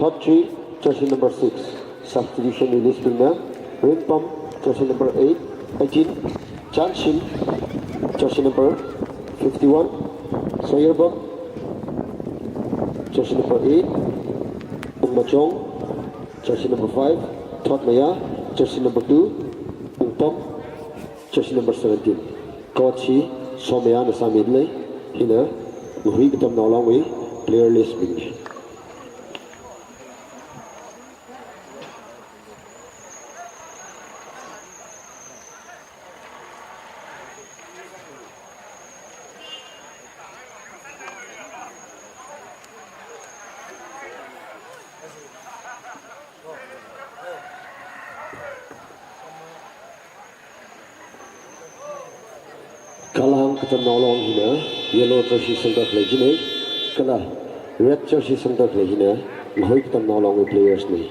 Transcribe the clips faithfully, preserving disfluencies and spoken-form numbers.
Court three, jersey number six, substitution release bingna, Ringpam, jersey number eight, eighteen, Chanshim, jersey number fifty-one, Soyerbam, jersey number eight, Pungmachong, jersey number five, Thotmaya, jersey number two, Pungpam, jersey number seventeen. Coach hi Somaya na sāmilei, hina ngahui katamnao longwui player list bingna. Kalhang katamnao long hina yellow jersey sangda khalei jinei, kala red jersey sangda khalei hina ngahui katamnao longwui players nei.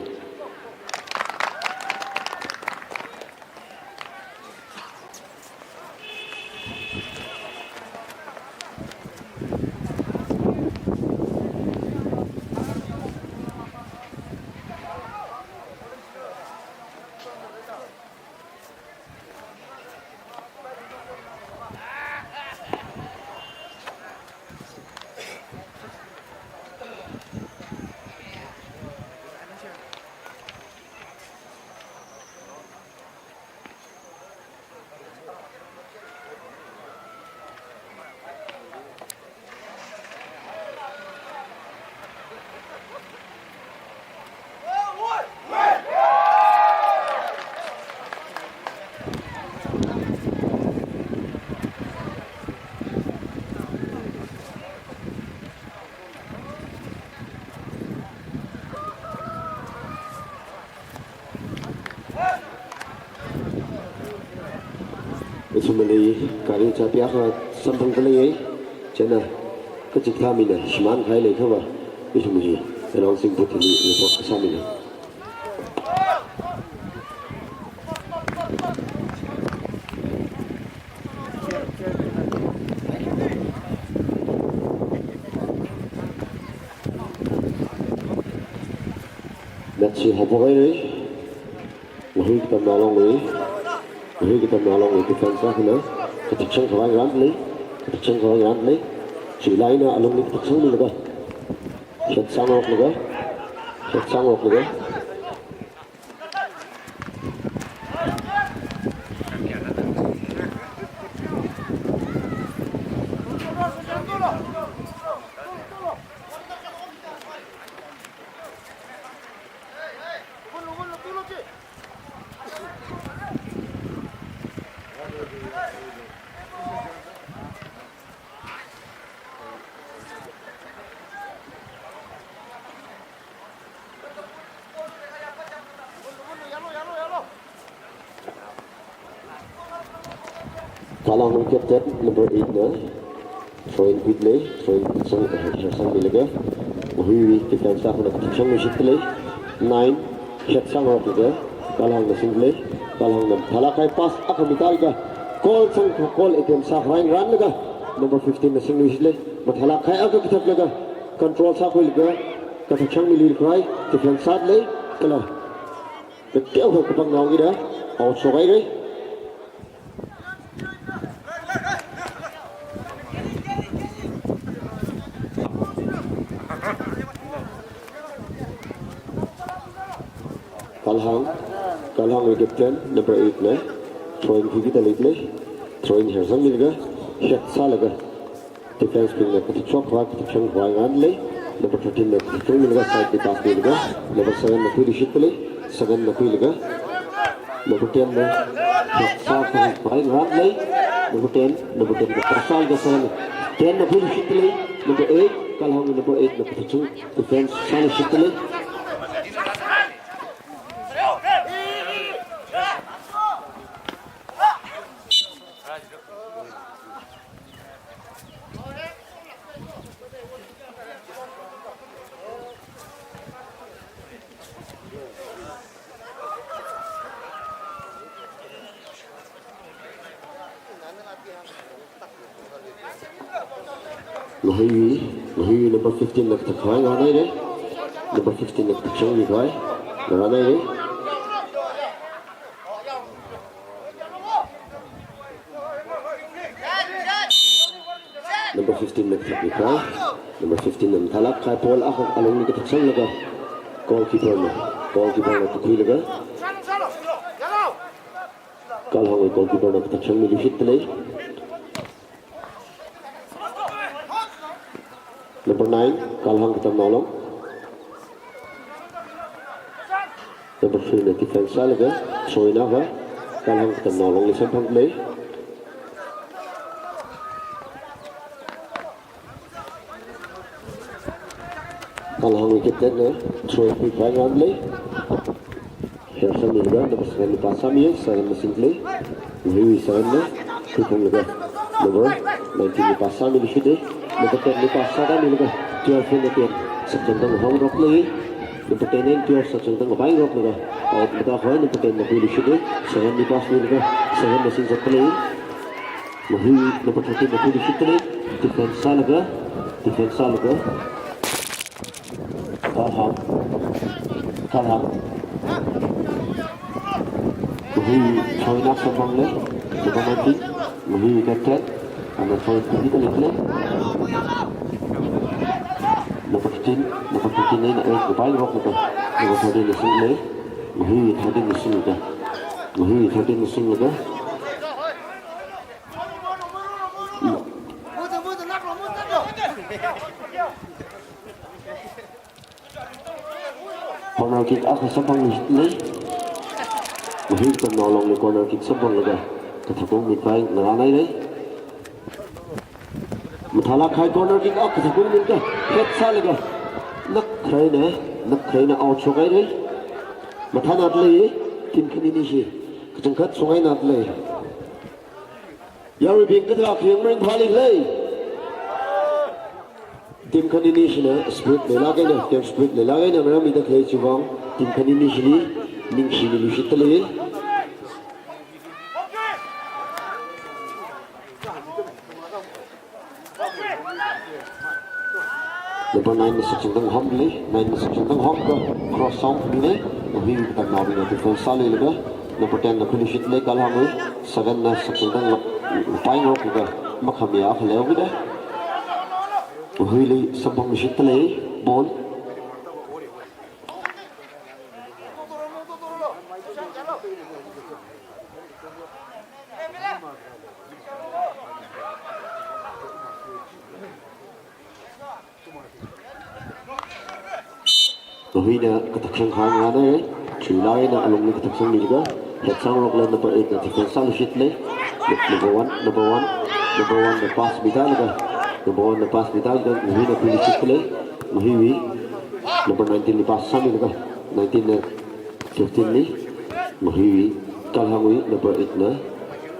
Ithumli gari chābi akha samphangda lei, chieina kachikathā mina shimān kahai leiakhava, ithumli announcing booth li report kasā mina. Match hi haophok haira. Ngahui katamnao longwui, ngahui katamnao longwui defense akhana kathakchang khavai ngarān lei, kathakchang khavai ngarān lei. Chieina alungli kathakchang milaga, hetsang roklaga, hetsang roklaga. Kalhangwui captain number eight na throw-in khuida lei, throw-in sangda, eh, sangmilaga, ngahuiwui defense akhana kathakchang luishitda lei. Nine, hetsang roklaga, Kalhangna singda lei. Kalhangna mathālāk kahai pass akha mitālaga, goal sangkha, goal attempt sākhavai ngarānlaga, number fifteen na singluishitda lei. Mathālāk kahai akha kathaklaga, control sākhuilaga, kathakchang miluikhavai defense sāda lei, kala kateokha kapangnaoki da, out shokhaira. Kalhang, Kalhangwui captain number eight na throw-in khuikida leida lei, throw-in hersangmilaga, hetsālaga, defense bingna kathakchok khavai, kathakchang khavai ngarān lei. Number thirteen na kathakchang milaga, side li pass milaga, number seven na khuiluishitda lei, seven na khuilaga, number ten na hetsā khavai ngarān lei, number ten, number ten na pass sālaga seven, ten na khuiluishitda lei, number eight, Kalhang number eight na kathakchang defense sāluishitda lei. Ngahui, Ngahui number fifteen na kathak khavai ngarān haira. Number fifteen na kathakchang mikhavai ngarānhaira. Number fifteen na kathak mikhavai. Number fifteen na mathālāk kahai ball akha alungli kathakchanglaga, goalkeeper na, goalkeeper na kakhuilaga, Kalhangwui goalkeeper na kathakchang miluishitdalei. Number nine, Kalhang Katamnaolong. Number three na defense sālaga, throw-in akha Kalhang Katamnaolongli samphangdalei. Kalhangwui captain na throw-in khuikhavai ngarānlei. Hersang milaga, number seven li pass sāmi, seven na singdalei. Mahuiwui seven na khuiphunglaga, number nineteen li pass sāmiluishitdalei. Number ten li pass sāda milaga, twelve na ten sakchangda ngahongrokdalei. Number ten and twelve sakchangda ngapairoklaga, out makakhui, number ten na khuiluishitdalei. Seven li pass milaga, seven na singzatdalei. Mahui number thirteen na khuiluishitdalei. Defense sālaga, defense sālaga, Kalhang, Kalhang. Mahui throw-in akha samphanglei. Number nineteen, Mahui captain, ana throw-in khuikida leidalei. Number thirteen, number thirteen eina eight ngapairoklaga, number thirteen na singdalei. Mahui thirteen na singlaga, Mahui thirteen na singlaga, corner kick akha samphangluishitdalei. Mahui Katamnaolongli corner kick samphanglaga, kathakung mikhavai ngarānhaira. Mathālāk kahai corner kick akha kathakung milaga, head sālaga, nakhareina, nakhareina out shokhaira. Mathānadalei, team khaninishi kachangkhat shokhainadalei. Yaruibing, kathā khayang ringphālidalei. Team khaninishina spirit leilāk eina, team spirit leilāk eina ngaranmida khalei chiwui vang, team khaninishili ningshi miluishitdalei. Number nine na sakchangda ngahomlei, nine na sakchangda ngahomda cross song khuilei, Mahui Katamnaobingna defense sāluilaga, number ten na khuiluishitdalei Kalhangwui, seven na sakchangda ngapairoklaga, makhamiya akha leokida, Mahuili samphangluishitdalei, ball. Mahuina kathakchang kahai ngarānhaira. Chuilaina alungli kathakchang milaga, head sāngarokla number eight na defense sāluishitdalei. Number one, number one, number one na pass midalaga, number one na pass midalaga, Mahuina khuiluishitdalei. Mahuiwui number nineteen li pass sāmilaga, nineteen na fifteen li, Mahuiwui, Kalhangwui number eight na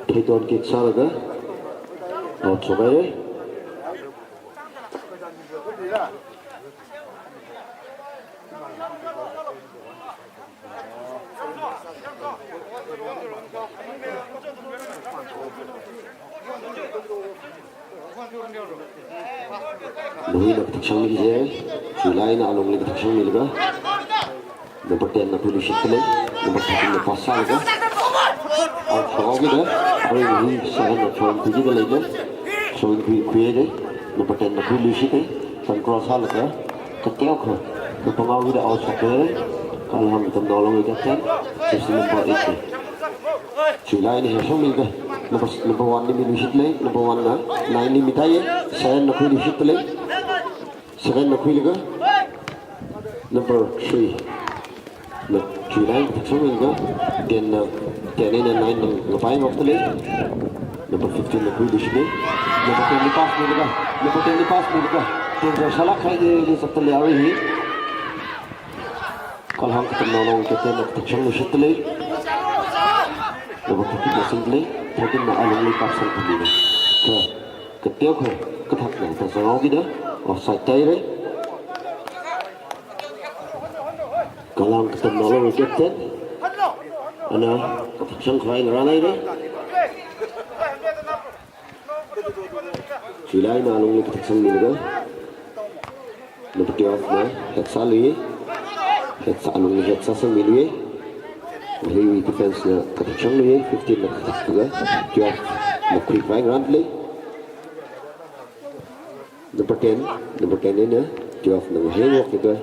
pheiton kick sālaga, out shokhaira. Mahuina kathakchang mihaira, Chuilaina alungli kathakchang milaga, number ten na khuiluishitdalei, number thirteen na pass sālaga, out shokhaokida, arui Mahui seven na throw-in khuikida leidalei, throw-in khui, khuihaira, number ten na khuiluishitdalei, control sālaga, kateokha kapanghaokida out shokhaira, Kalhang Katamnaolongwui captain, jersey number eight na. Chuilaina hersang milaga, number, number one li miluishitdalei, number one na nine li midalei, seven na khuiluishitdalei. Seven na khuilaga, number three na Chuilaina kathakchang milaga, ten na, ten eina nine na ngapairoklaga, number fifteen na khuiluishitdalei. Number ten li pass milaga, number ten li pass milaga, ten sālāk kahai eina zatdalei arui hi. Kalhang Katamnaolong captain na kathakchang luishitdalei. Number thirteen na singdalei, thirteen na alungli kapsang khamina. Kha, kateokha kathakna da zanghaokida, offside tāhaira. Kalhang Katamnaolong captain, ana kathakchang khavai ngarānhaira. Chuilaina alungli kathakchang milaga, number twelve na head sālui. Hetsa alungli hetsāsangmiluiya. Mahuiwui defense na kathakshangluiya, fifteen na kathak khuilaga, twelve na khuikhavai ngarāndalei. Number ten, number ten eina twelve na ngaheingarokta.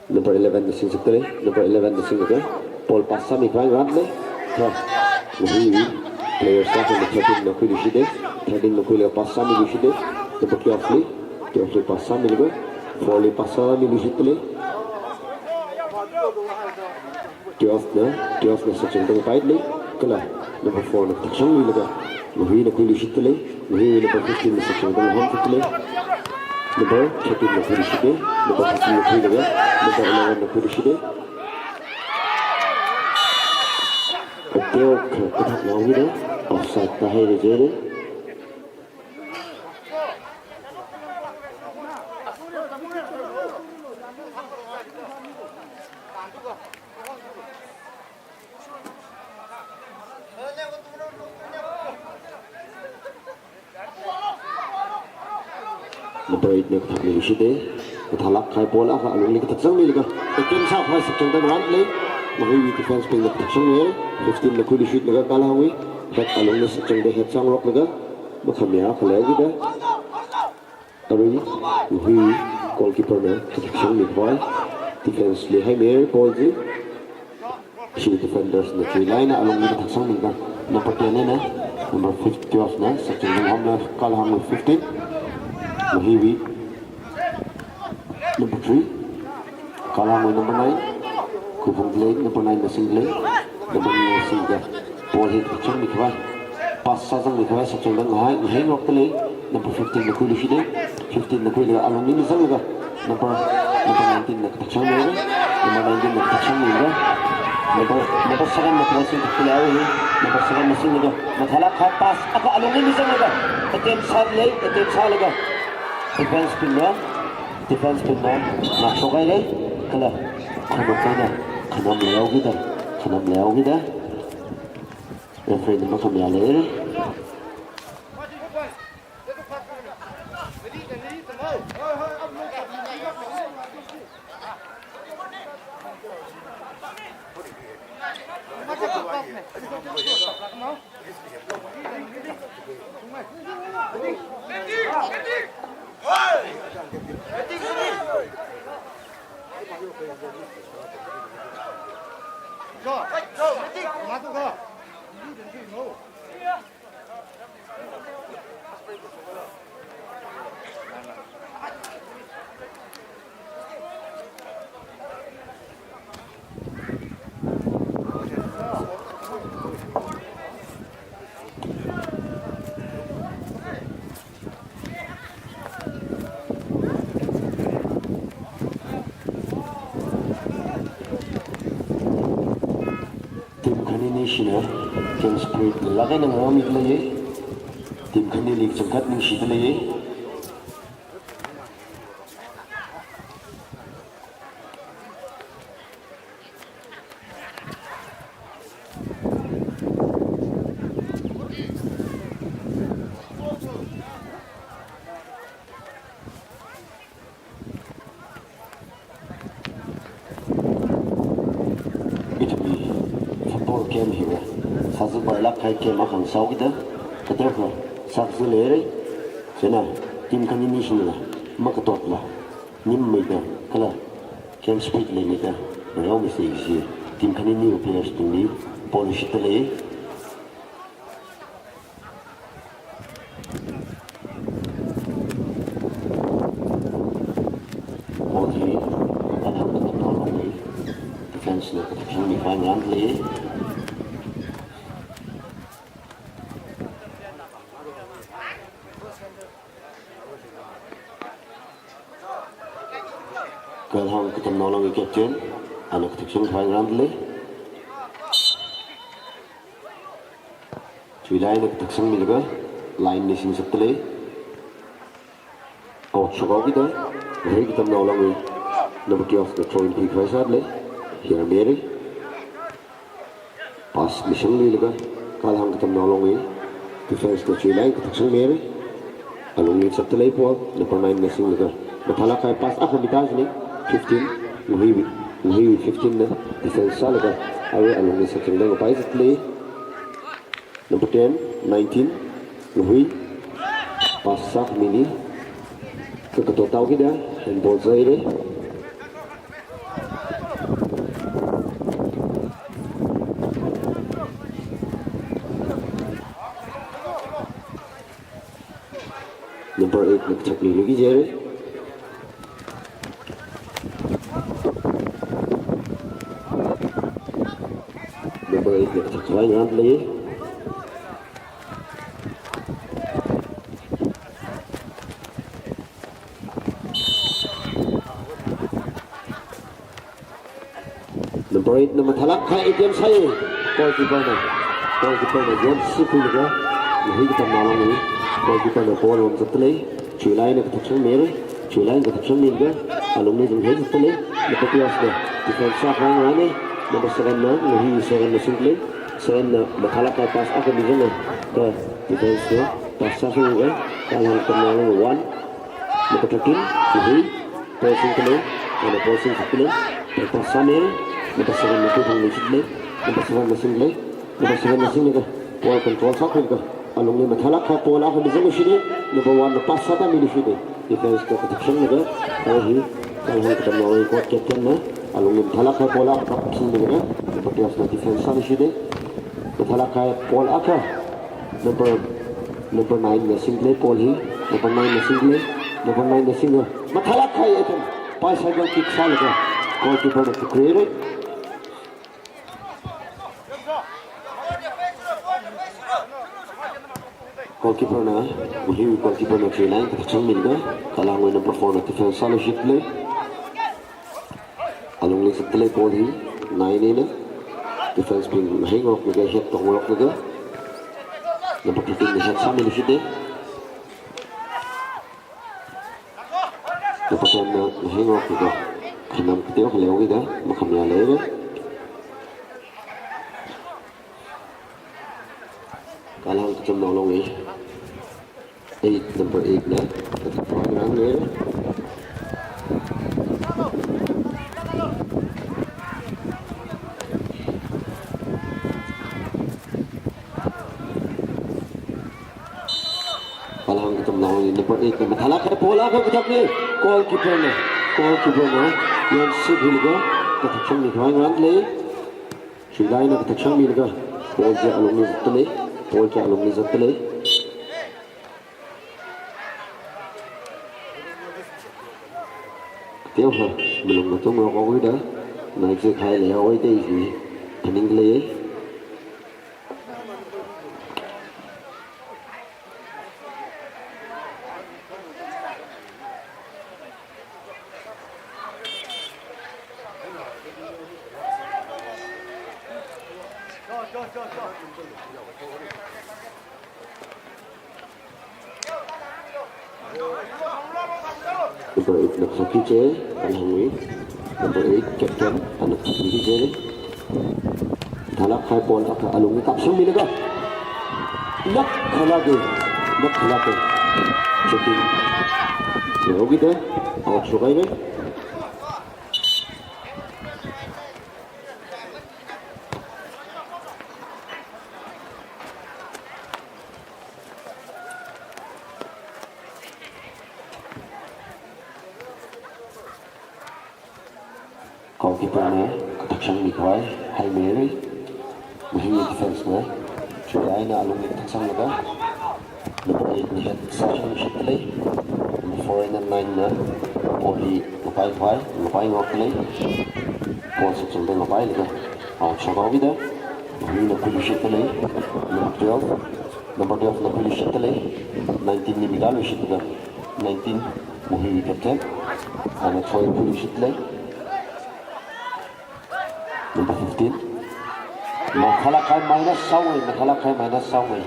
Number eleven na singsakdalei, number eleven na singlaga, ball pass sāmikhavai ngarāndalei. Kha, mahuiwui players sākha thirteen na khuiluishitdalei, thirteen na khuilaga pass sāmiluishitdalei. Number twelve li, twelve li pass sāmilaga, four li pass sāmiluishitdalei. Twelve na, twelve na sakchangda ngapaidalei, kala number four na kathakshangmilaga, mahuina khuiluishitdalei, mahuina number fifteen na sakchangda ngahomsakdalei, number thirteen na khuiluishitdalei, number fifteen na khuilaga, number eleven na khuiluishitdalei. Ateo kha kathak ngaohida, offside tāhaira jida. Number eight na kathakmiluishitdalei. Kathālāk kahai ball akha alungli kathakchangmilaga, attempt sākhavai sakchangda ngarāndalei. Mahuiwui defense bingna kathakshangmi. Fifteen na khuiluishitlaga, Kalhangwui head alungli sakchangda hetsāngaroklaga, makhamayā akha leihaokida. Arui, mahui goalkeeper na kathakshangmikhavai. Defense li haimi ball chi. Ishi defenders na chuilaga alungli kathakshangmilaga, number ten eina number fifth, twelve na sakchangda ngahomla, Kalhangwui fifteen. Mahuiwui number three. Kalhangwui number nine. Khuiphungdalei, number nine na singdalei. Number nine na singda ball hi kathakshangmikhavai, pass sāzangmikhavai sakchangda ngahai, ngaheingarokdalei. Number fifteen na khuiluishitdalei. Fifteen na khuilaga alungli mizanglaga, number, number nineteen na kathakshangmihaira. Number nineteen na kathakshangmilaga, number, number seven na pressing khuilaga, number seven na singlaga, mathālāk kahai pass akha alungli mizanglaga, attempt sādalei, attempt sālaga, defense bingna, defense bingna ngākshokhaira, kala khanop eina khanam leihaokida, khanam leihaokida. Referee na makhamayā leihaira. Team khanini shina, team spirit lāk eina ngaromidaleiya. Team khanili changkat ningshidalei. Ithumwui football game hiva sāzāpailāk kahai game akha sāhaokida, kateokha sākazā leira. Chieina team khanini shina makatotla, nimmeida kala game spirit leimeida, raomi sāsi team khaniniwui players bingli ball shitdalei. Ball hi Kalhang Katamnao Longwui defense na kathakshangmikhavai ngarāndalei. Kalhang Katamnao Longwui captain, ana kathakshangkhavai ngarāndalei. Chuilaga ana kathakshangmilaga, line li singsakdalei. Out shokhaokida, Hui Katamnao Longwui number twelve na throw in khuikhavai sādalei. Here Mary. Pass mishangluilaga, Kalhang Katamnao Longwui defense na chuilaga kathakshangmihaira. Alungli zatdalei ball, number nine na singlaga, mathālāk kahai pass akha mida jini, fifteen. Ngahui, Ngahui fifteen na defense sālaga, arui alungli sāchungda ngapai zatli. Number ten, nineteen, Ngahui. Pass sākhami ni. Kakato tau kida, handball zaire. Number eight na kachak ni lugi jere. Number eight na kachak khavai ngarān lei. Number eight na mathālāk kahai attempt sāi. Goalkeeper na, goalkeeper na yon sikhuilaga, Ngahui katamnao alungli. Goalkeeper na ball wan zatli. Chuilai na kathakchang mere. Chuilai na kathakchang mega, alungli zunghai zatli. Number twelve na defense sākhavai ngarān. Number seven na, Ngahui seven na singkle. Seven na mathālāk kahai pass akha mizanga, kha defense na pass sāshunga. Kalahang katamnao alungli one. Number thirteen, Ngahui. Ball singkle, ana ball singkle, pass sāme, number seven na tuthang ni shitle, number seven na single, number seven na singlaga, ball control sākhuilaga, alungli mathālāk kahai ball akha mizang shite, number one na pass sāda mi shite, defense na kathakchang laga, kala hi, Kalahang katamnao coach captain na, alungli mathālāk kahai ball akha kapsang laga, number twelve na defense sā mi shite, mathālāk kahai ball akha, Number, number nine na single ball hi. Number nine na single. Number nine na single. Mathālāk kahai attempt. Bicycle kick sālaga. Goalkeeper na tukrere. Goalkeeper na, Ngahui goalkeeper na chuilai kathakchang mega. Kalahangwui number four na defense sālu shitle. Alungli zatli ball hi, nine na. Defense bing hei ngok laga, head tong ngok laga. Number thirteen na head sāmi shite. Number ten na hei ngok laga. Khanam kateo khaleo kida, makhamya leire. Kalahang katamnao alungli. Eight, number eight na, kathakchang ngarān le. Kalahang katamnao alungli number eight na mathālāk kahai ball akha kathak le. Goalkeeper na, goalkeeper na, yon sikhuilaga, kathakchang mikhavai ngarān le. Chuilai na kathakchang milaga, ball chi alungli zatli, ball chi alungli zatli. Teo ha, malung matung rok awui da, nai chi khai le awui da ihi, phaning le. Number eight na saki che, Kalahangwui. Number eight, captain, ana saki che. Mathālāk kahai ball akha alungli kapsang milaga. Nak khalage, nak khalage. Checking. Leo kida, out shokaire. Goalkeeper na kathakchang mikhavai, hai mere. Ngahui defense na, chuilai na alungli kathakchang laga. Number eight na head sāshung shitle. Number four na nine na ball hi ngapai khavai, ngapai ngokle. Ball sāchungda ngapai laga. Out shokhaoda. Ngahui na khuilu shitle. Number twelve. Number twelve na khuilu shitle. Nineteen ni migalu shitle. Nineteen, Ngahui captain. Ana choi khuilu shitle. Number fifteen. Mathālāk kahai minus sāngai, mathālāk kahai minus sāngai.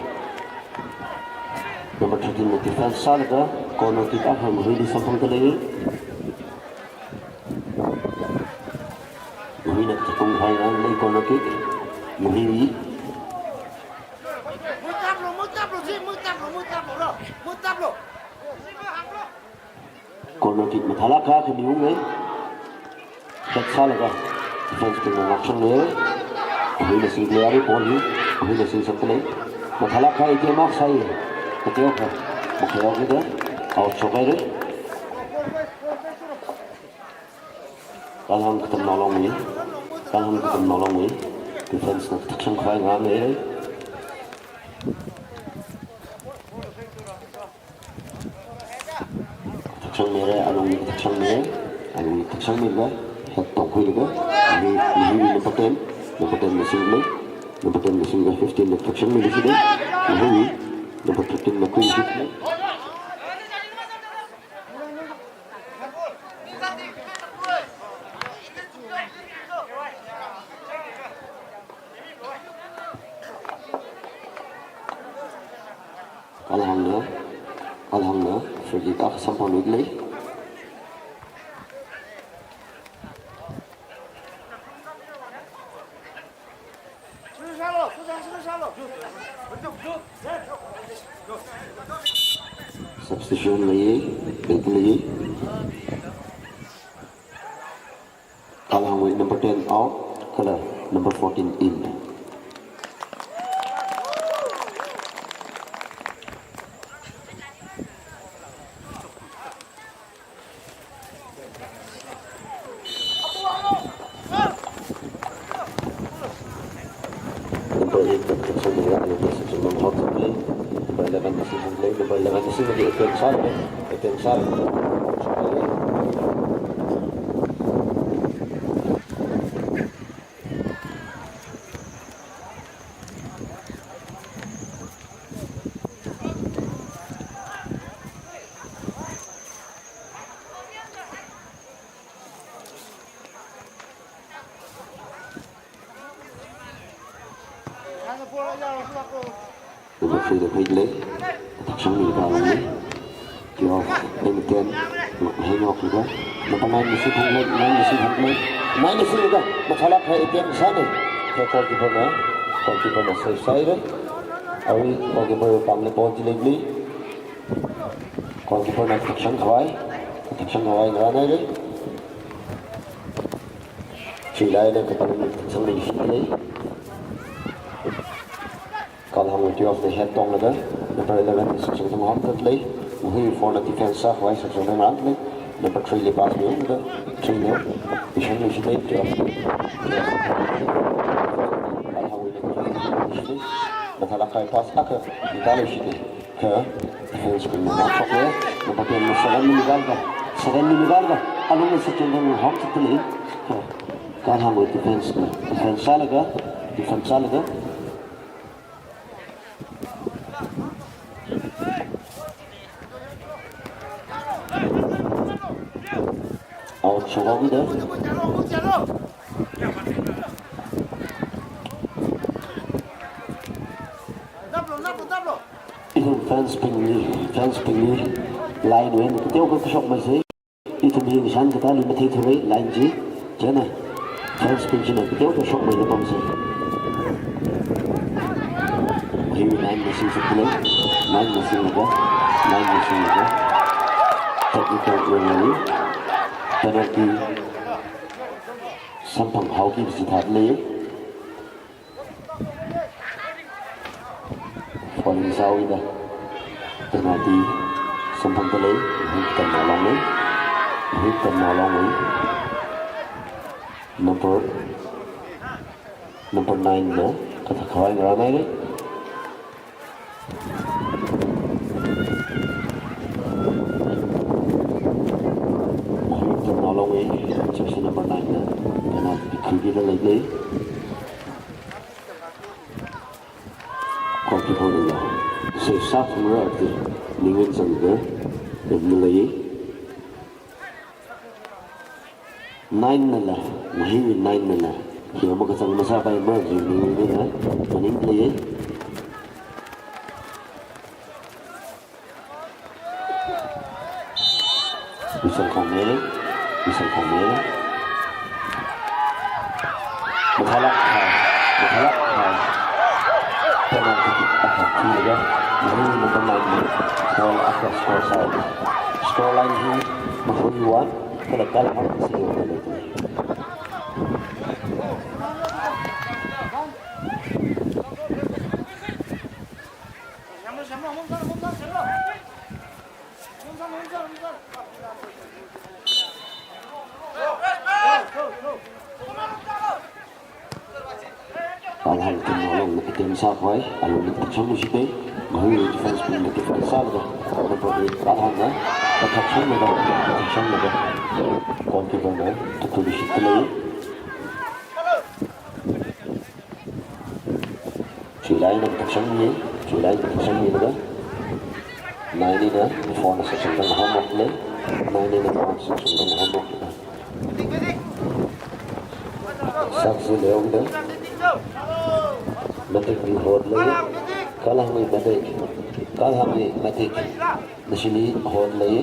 Number thirteen na defense sālaga, corner kick akha Ngahuili samphangda lei. Ngahuina kathakchang khavai ngarān le corner kick. Ngahui. Corner kick mathālāk kahai khani ungai. Sālaga, defense bingna ngakshang le. Ahuina singkhalei ball hi, ahuina singsamkhalei. Mathālāk kahai attempt akha sāi. Kateokha, makhayaokida, out shokhaira. Kalhang Katamnao Longwui, Kalhang Katamnao Longwui defense na thakshang khavai ngarānhaira. Thakshang mira, alungli thakshang mira, alungli thakshang mira, head tongkhuilaga, hi, hi number ten, number ten na singkhalei, number ten na singkhalei, fifteen na thakshang mira sida, hi, number fifteen na khuilaga. Kalhangna, Kalhangna, free kick akha samphangluikhalei. Substitution leiya, leikhalei. Kalhangwui number ten out, kala number fourteen in. Number eight, number six, number six, number six, number eleven, number six, number eleven, number six. Number three da khuikhalei, thakshang mira alungli. Twelve, number ten, hang out laga. Number nine na singphangkhalei, nine na singphangkhalei, nine na singlaga, mathālāk kahai attempt sāi. Kha goalkeeper na, goalkeeper na save sāhaira. Arui goalkeeper pāngli ball chi leikhalei. Goalkeeper na thakshang khavai, thakshang khavai ngarānhaira. Chila eina kapangli thakshang leishikhalei. Kalhangwui twelve na head tonglaga, number eleven na singsamkhangai thatlei. Mahui four na defense sākhavai singsamkhangai thatlei. Number three li pass mihaoda, three na pishang leishikhalei, twelve. Kalhangwui number three leishikhalei. Mathālāk kahai pass akha mita leishikhalei. Kha defense bingna ngakshokhaira, number ten na seven na mikālaga, seven na mikālaga, alungli singsamkhangai thatlei. Kha Kalhangwui defense na, defense sālaga, defense sālaga. Out shokhaokida. Ithum fans bingli, fans bingli line wui eina kateokha kashok maisei. Ithum hi ngashan katāli matheithura line chi. Chieina fans bing china kateokha shokmeida pamsei. Hi nine na singsamkhalei, nine na singlaga, nine na singlaga. Technical error li penalty samphanghaoki kaji thāda lei. Foul sāhaoda. Penalty samphangdalei, Mahui Katamnao Longwui, Mahui Katamnao Longwui. Number, number nine na kathā khavai ngarānhaira. Mahui Katamnao Longwui, jersey number nine na, penalty khuikida leilei. Goalkeeper nala save sāphalungra da ningrin zangda, da nalei. Nine nala, Mahui nine nala, hi makazang masāpaimara da ningrin da, maningli. Whistle khomira, whistle khomira. Mathālāk kahai, mathālāk kahai. Penalty kick akha khuilaga, Mahui number nine na goal akha score sāi. Score line hi Mahui one, kala Kalhang zero da lei. Kalhang team alungli attempt sākhavai, alungli thakshang mishite, Mahui defense bingna defend sālaga, number eight Kalhangna, thakshanglaga, thakshanglaga, goalkeeperna, thakhu mishit khalei. Chuilaina thakshang mi, Chuilaina thakshang milaga, nine eina four na section tang homework lei, nine eina four section tang homework lei. Saksu leokida. Matik ni hot lei. Kalhangli matik. Kalhangli matik. Nashini hot lei.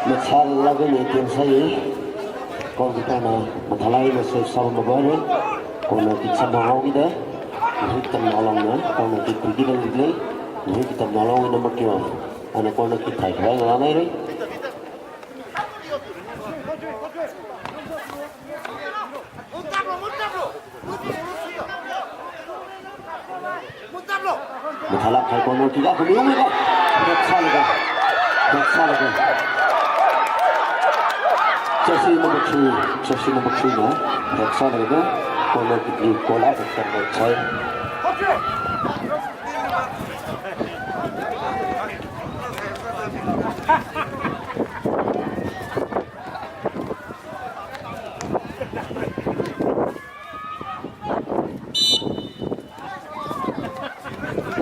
Mathālāk eina attempt sāi. Goalkeeperna mathālāk eina save sāpam mavāra. Corner kick samphang haokida. Mahui Katamnao Longna corner kick khuikida leilei. Mahui Katamnao Long number twelve. Ana corner kick khuikhavai ngalānaira. Mathālāk kahai corner kick akha miunglaga. Break sālaga. Break sālaga. Jersey number three, jersey number three na break sālaga. Corner kick li goal akha break sāi.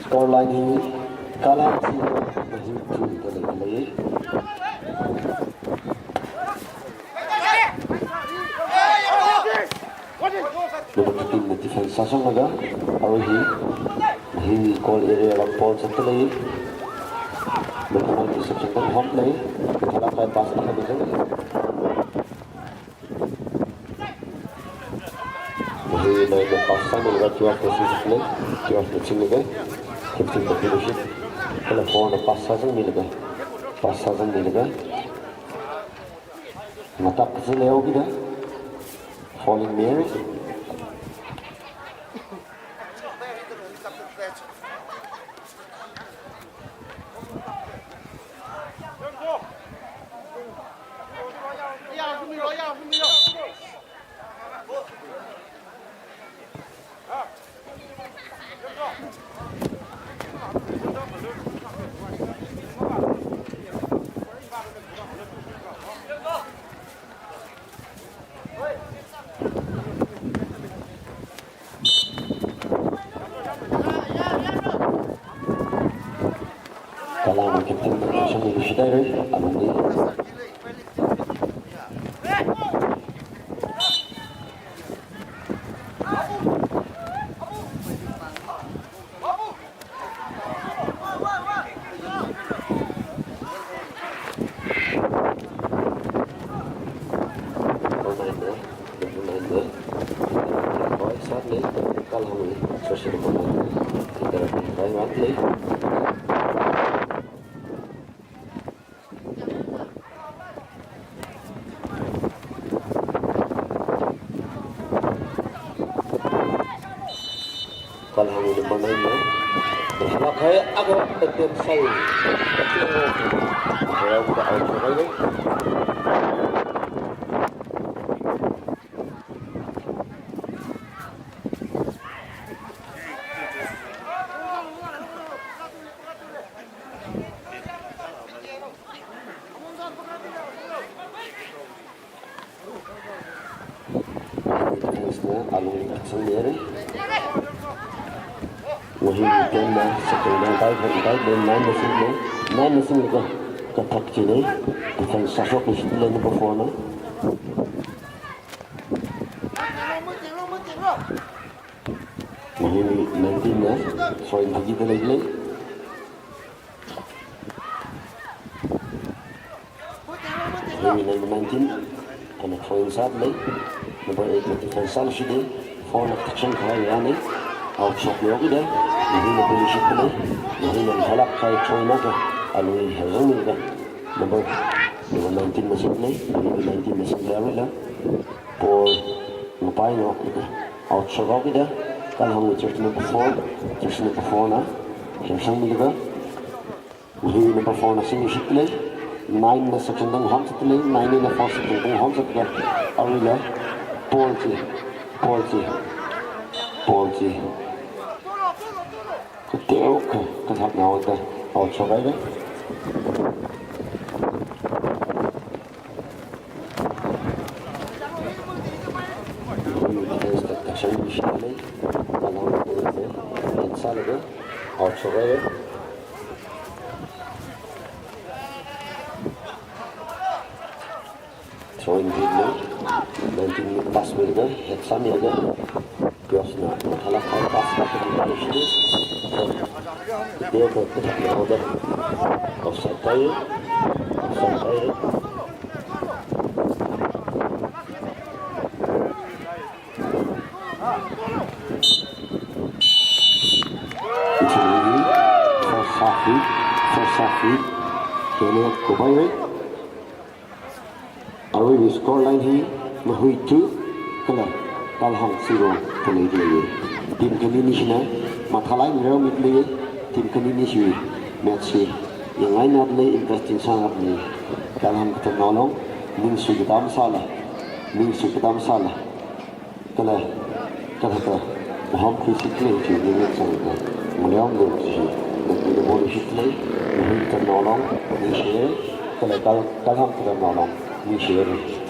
Score line hi Kalhang zero, Mahui two da leilei. Number fifteen na defense sāsanglaga, arui hi Mahui goal area vang ball zatdalei. Number nine reception tang hom lei. Mathālāk kahai pass akha mizang. Mahui nine na pass sāmilaga twelve na singlaga, twelve na singlaga, fifteen na finish. Kala four na pass sāzangmilaga, pass sāzangmilaga. Ngatak kazat leokida. Falling Mary. Shangmi lushit haira, alungli. Kalhang number nine na. Halakhai aga attempt sai. Halakhai aga out. Defense na alungli kasang haira. Wahi ten na second na kai kai kai nine na sing na, nine na sing ka, kathak chi na. Defense sāshok ni sing na number four na. Wahi nineteen na, sorry, thaki da lei lei. Wahi number nineteen, ana throw-in sāda lei. Number eight na defense sāluishit da. Four na protection khavai rāna. Out shokhaoki da. Wahina pull luishit da lei. Wahina halakhai throw-in akha. Alungli hazang ni da. Number, number nineteen na sing lei. Number nineteen na sing lei arila. Ball ngapai no. Out shokhaoki da. Kalhang jersey number four. Jersey number four na. Jersey number Wahi number four na singluishit da lei. Nine na section tang hom sat da lei. Nine na four section tang hom sat da lei. Arila. Ball chi. Ball chi. Ball chi. Kateokha, kathak na out da. Out shok haira. Defense na kasang luishit da lei. Kalhang defense na. Defense sālaga. Out shok haira. Throw-in pida lei. Nineteen mi pass milaga, head sāmilaga. Pius na, halakhai pass milaga, shini. Dia ko kita order. Offside tayo. Offside tayo. First half hi, first half hi, kena kubai wei. Aruiwui score line hi, Mahui two, kala Kalhang zero, kala lei. Team khani nishina, mathālāk mirao mit lei, team khani nishi, match hi, yangngaina lei, interesting sāngai lei. Kalhang katam nalong, ningsui katam sāla, ningsui katam sāla. Kala, kala ka, maham khuishit lei chi ni ngat sang ka, maleom lo chi, ngat ni bol shit lei, ni hin tan nolong, ni share, kala kal, Kalhang tan nolong, ni share.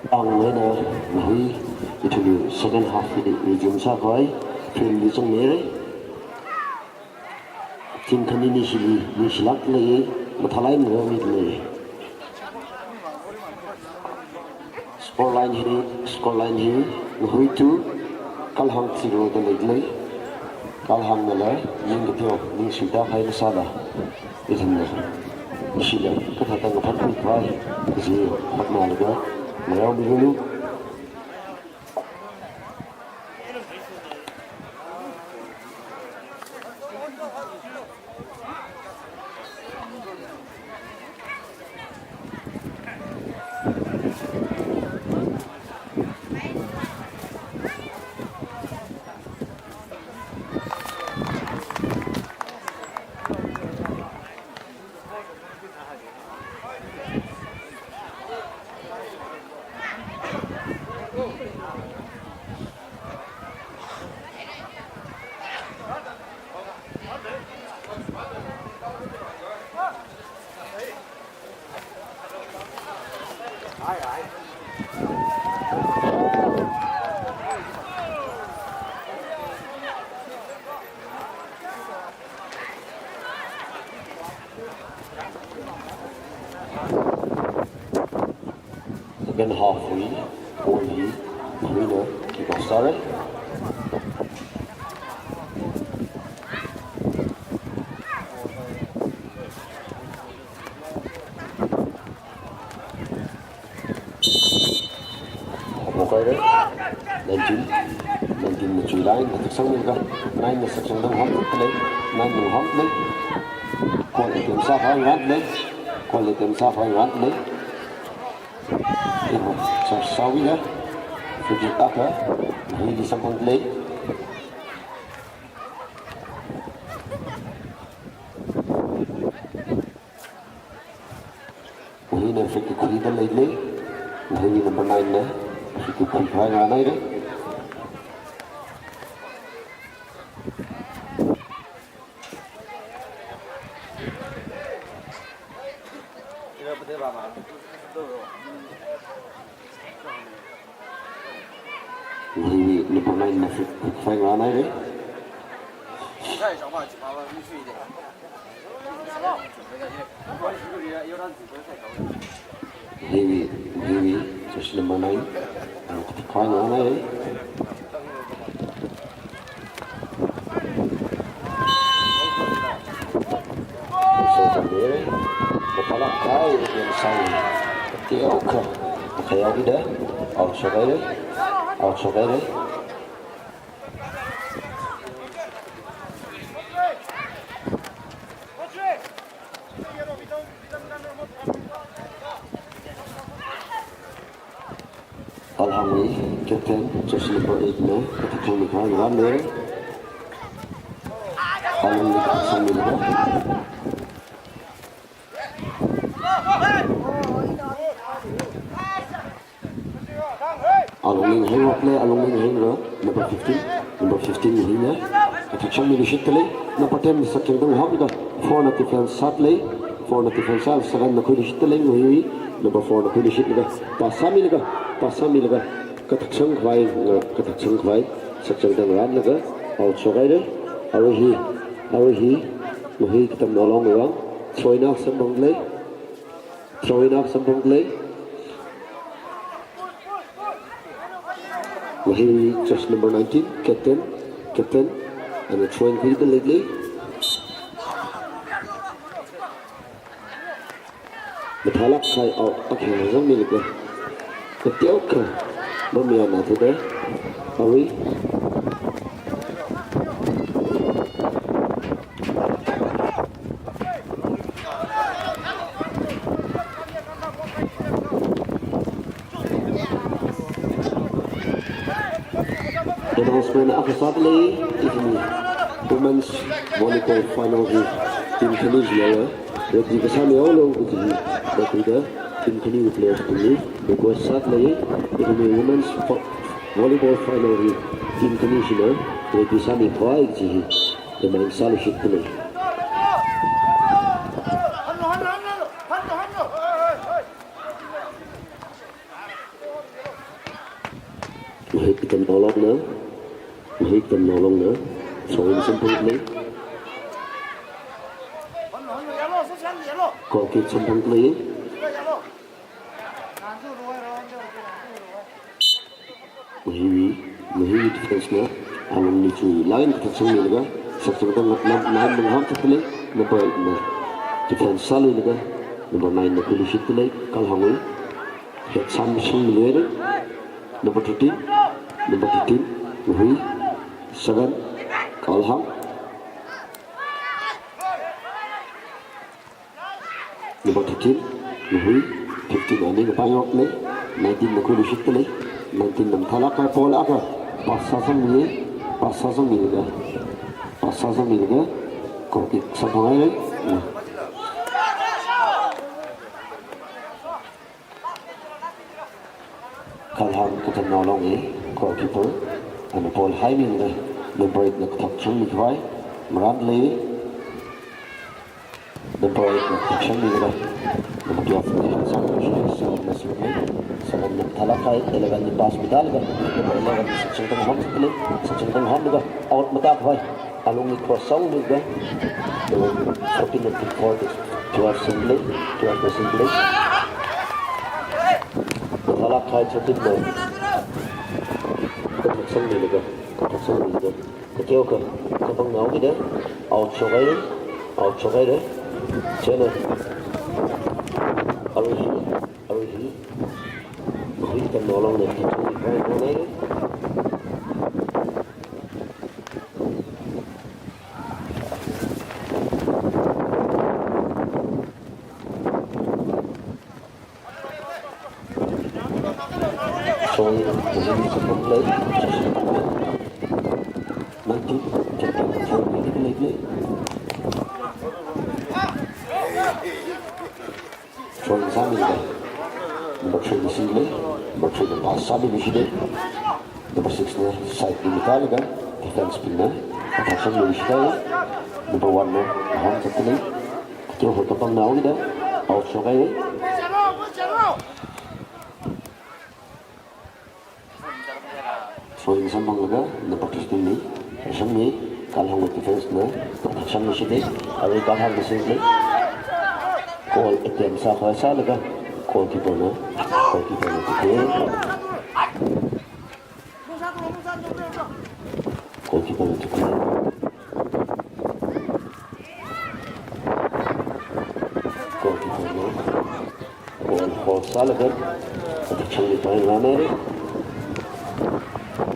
Ang nena nahui ithumwui second half hi resume sākhavai, field li chungmeira. Team khani nishili, nishilāk lei, mathālāk eina mi lei. Score line hi, score line hi, Ngahoi two, Kalhang zero da leilei. Kalhang nala, ning katheo, ning suida khai kasāla. Ithumna, ishila, kathāda ngaphanpui khavai, kaji hotnalaga, mayao miranu. Second half wui, ball hi, Mahina, kick off sāra. Hop haira. Nineteen, nineteen na chui line, kathak sangmilaga, nine na sakchangda ngahānlei, nine na ngahānlei. Goal attempt sākhavai ngahānlei, goal attempt sākhavai ngahānlei. Iho, charge sāhaira. Free kick akha, Mahuili samphanglei. Mahuina free kick khuida leilei. Mahui number nine na free kick khuikhavai ngahānhaira. Mahui number nine na free kick khuikhavai ngahānhaira. Mahuiwui, Mahuiwui, jersey number nine. Khuikhavai ngahānhaira. So, kami, maphālāk kahai, yang sai. Teokha, makhayao ida, out shokhaira, out shokhaira. Alhangwui captain, jersey number eight na, kathak sangmikhavai ngahānhaira. Alhangwui kathak sangmilaga. Alungli ngahānra, Alungli ngahānra, number fifteen, number fifteen Mahuina, kathak sangmiluishitdalei, number ten sakchangda ngahānlaga, four na defense sālei, four na defense sā, seven na khuiluishitdalei, Mahui, number four na khuiluishitlaga, pass sāmilaga, pass sāmilaga, kathak sangkhavai, kathak sangkhavai, sakchangda ngahānlaga, out shokhaira, arui hi, arui hi, Mahui katamnao longwui vang, throw-in akha samphanglei, throw-in akha samphanglei. Mahui jersey number nineteen, captain, captain, and a throw-in khuida leilei. Mathālāk kahai out akha zangmilaga. Kateokha, mamayāna thuda. Arui. Announcement akha sādalei, ithumwui women's volleyball final hi team khani chila ready kasā mihaolu kaji hi, da khuida team khaniwui players bingli request sādalei, ithumwui women's fo-, volleyball final hi team khani chila ready sāmikhavai kaji hi. Remind sāluishitdalei. Mahui katamnao longna, Mahui katamnao longna, throw-in samphanglei. Goal kick samphanglei. Mahui, Mahui defense na, Alungli chui line kathak sangmilaga, sakchangda ngahān, nine na ngahānlei, number eight na defense sāluilaga, number nine na khuiluishitdalei, Kalhangwui, head sāmishungmiluira, number thirteen, number thirteen, Mahui, seven, Kalhang. Number thirteen, Mahui, fifteen ani kapangyoklei, nineteen na khuiluishitdalei, nineteen na mathālāk kahai ball akha, pass sāsangmi, pass sāsangmilaga, pass sāsangmilaga, goal kick samphanghai. Kalhang katamnao longwui goalkeeper, ana ball haimilaga, number eight na kathak sangmikhavai, ngarānlei, number eight na kathak sangmilaga, number twelve na kathak sangmi, sangmi, sangmi. Eleven li pass mida laga, number eleven Sakchingthang Hom sāda lei, Sakchingthang Hom laga, out matākhavai, alungli cross sāunglaga, number fourteen na pick forward, twelve singda lei, twelve na singda lei. Mathālāk kahai thirteen na, kathak sangmilaga, kathak sangmilaga, kateokha, kapangnao kida, out shokhaira, out shokhaira, chieina, arui hi, arui hi, Hui katamnao longna kachungkha rai nganai. Sorry, position support play. Nineteen, chapter four, play, play, play. Throwing sāmilaga, number three na singda lei, number three na pass sāmiluishitda lei, number six na side li matālaga, defense bingna attack sāmiluishitda lei, number one na aham sāda lei, kateokha kapangnao kida, out shokhaira. Throwing samphanglaga, number fifteen li, Rashangmi, Kalhang wui defense na, attack sāmiluishitda lei, arui Kalhang na singda lei. Goal attempt sākhavai sālaga, goalkeeper na, goalkeeper na tukhuira. Goalkeeper na tukhuira. Goalkeeper na ball hold sālaga, attack sangmipai nganai.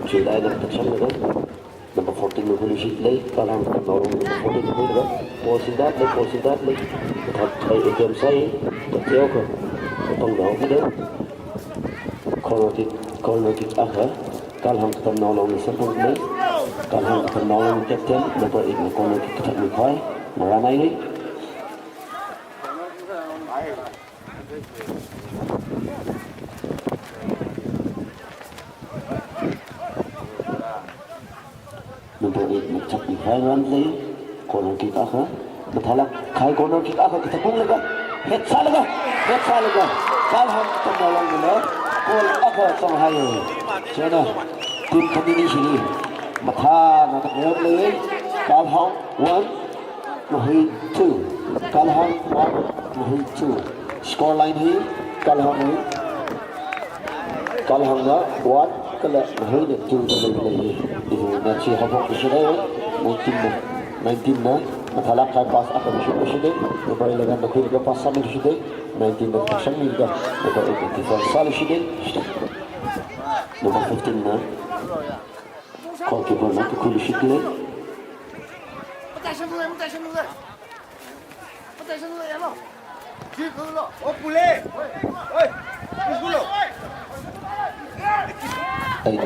Chieina attack sanglaga, number fourteen na khuiluishitda lei, Kalhang katamnao long number fourteen na khuilaga, ball singda lei, ball singda lei. Kathak kahai attempt sāi, kateokha, kapangnao kida. Corner kick, corner kick akha, Kalhang katamnao longna samphangda lei. Kalhang katamnao long captain, number eight na corner kick kathak mikhavai, marānaira. Number eight na chapmikhavai rānda lei, corner kick akha, mathālāk kahai corner kick akha kathak unglaga, head sālaga, head sālaga, Kalhang katamnao longna goal akha chonghai. Chieina, team khani ni shili, mathāna kathak lei, Kalhang one, Mahui two, Kalhang one, Mahui two. Score line hi, Kalhang hi, Kalhang na one, kala Mahui na two da leilei. Ithumna chi haphok kashida, nineteen na, nineteen na, mathālāk kahai pass akha kashida, number eleven na khuilaga pass sāmiluishitda, nineteen na attack sangmilaga, number eight na defense sāluishitda, number fifteen na, goalkeeper na khuiluishitda lei. Eight na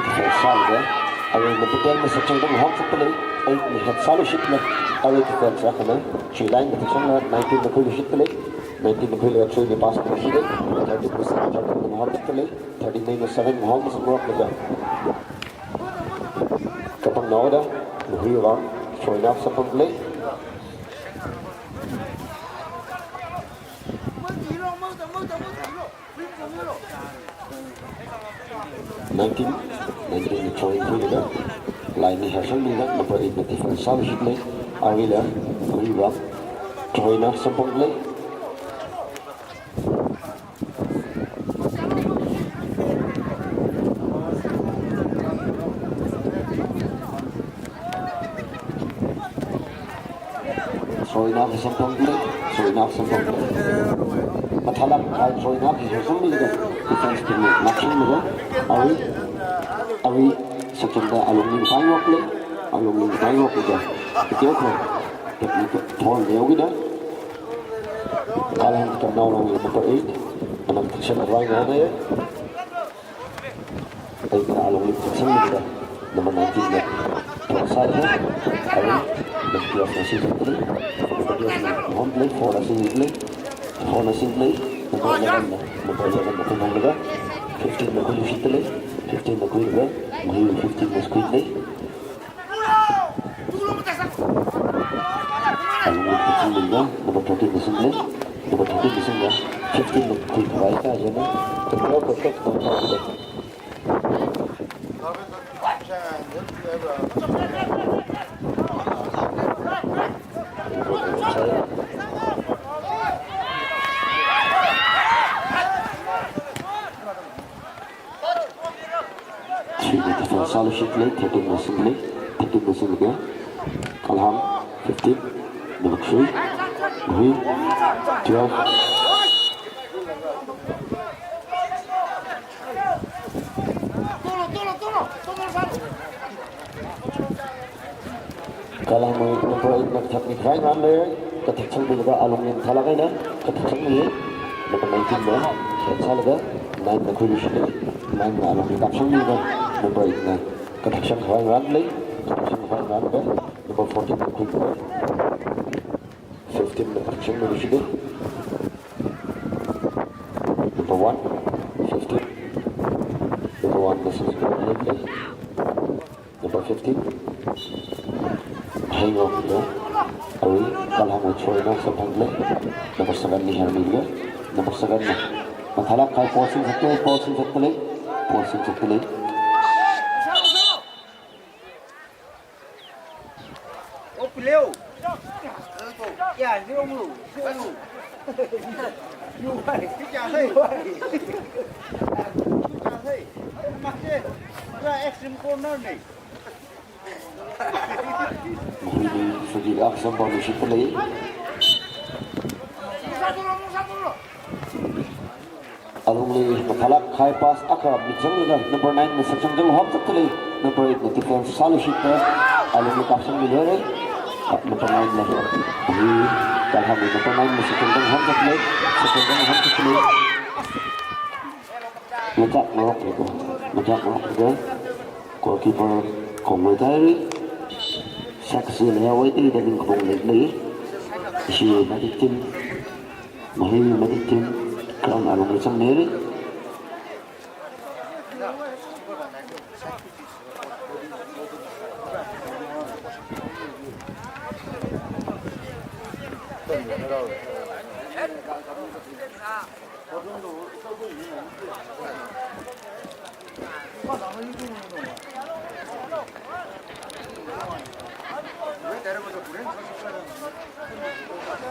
defense sālaga, arui na tuteng na Sakchingthang Hom sāda lei, eight na head sāluishitda lei, arui defense akhana, chieina attack sanglaga, nineteen na khuiluishitda lei, nineteen na khuilaga three na pass sāluishitda lei, thirteen na sāda, thirteen na hom sāda lei, thirteen na seven na hom sāngarok laga. Kapangnao kida, Mahui vang, throwing up samphangda lei. Nineteen, nineteen na throwing khuilaga, line hi hersangmilaga, number eight na defense sāluishitda lei, aruila, Mahui vang, throwing up samphangda lei. Throwing up samphangda lei, throwing up samphangda lei. Mathālāk kahai throwing up hi samphanglaga, defense team na ngākshunglaga, arui, arui, Sakchingthang alungli paiwok lei, alungli paiwok laga, kateokha, kateokha, thon leokida. Kalhang katamnao long number eight, ana attack sangkhavai nganai. Eight na alungli attack sanglaga, number nineteen na thon sālaga, arui, number twelve na singda lei, number twelve na hom play, four na singda lei, four na singda lei, number eleven na, number eleven na thon hom laga, fifteen na khuiluishitda lei, fifteen na khuilaga, Mahui fifteen na squeeze lei. Alungli attack sanglaga, number thirteen na singda lei. Number thirteen singda fifteen na khuikhavai kajina. Control protect number. Three na defense sāluishitlei, thirteen na singli, thirteen na singli. Kalhang, fifteen, number three, Mahui, twelve. Kalhangwui number eight na kathak mikhavai nganlei, kathak sangmilaga alungli mathālāk eina kathak sangmi, number nineteen na, sālaga, nine na khuiluishit, nine na alungli kapsangmilaga, number eight na kathak sangkhavai nganlei, kathak sangkhavai nganlaga, number fourteen na khuikhavai, fifteen na kathak sangmiluishit, number one, fifteen, number one na singkhavai nganlei. Number fifteen, Hengok, ya. Arui, Kalhangwui throw-in samphangdalei. Number seven li Hermine, ya. Number seven li. Mathālāk kahai, ball singsatlei, ball singsatlei, ball singsatlei. Extreme corner ni. Mahuili free kick akha samphangluishitlei. Alungli mathālāk kahai pass akha mizanglaga number nine na sakchangda homzattalei. Number eight na defense sāluishitta alungli kapsangmihaira. Number nine na. Hi Kalhangli number nine na sakchangda homzattalei. Sakchangda homzattalei. Ngachak ngarok leko. Ngachak ngarok leko. Goalkeeper kongwei tairi. Saksi lei awei tida ning kong lei lei. Ishi medic team. Mahui medic team. Ground alungli changmihaira.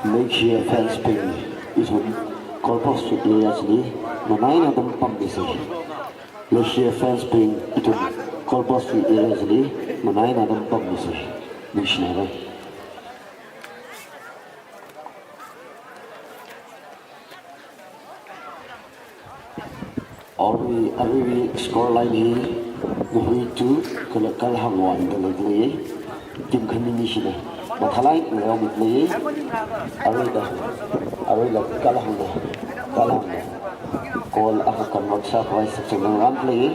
Leishiya fans bing, ithum goalpost area chili nganai eina atam pammisei. Leishiya fans bing, ithum goalpost area chili nganai eina atam pammisei. Ningshihaira. Arui, aruiwui score line hi Mahui two, kala Kalhang one da leidalei. Team khani ni shina mathālāk eina leomidalei. Aruida, aruila Kalhangna, Kalhangna goal akha convert sākhavai sakchangda ngarokdalei.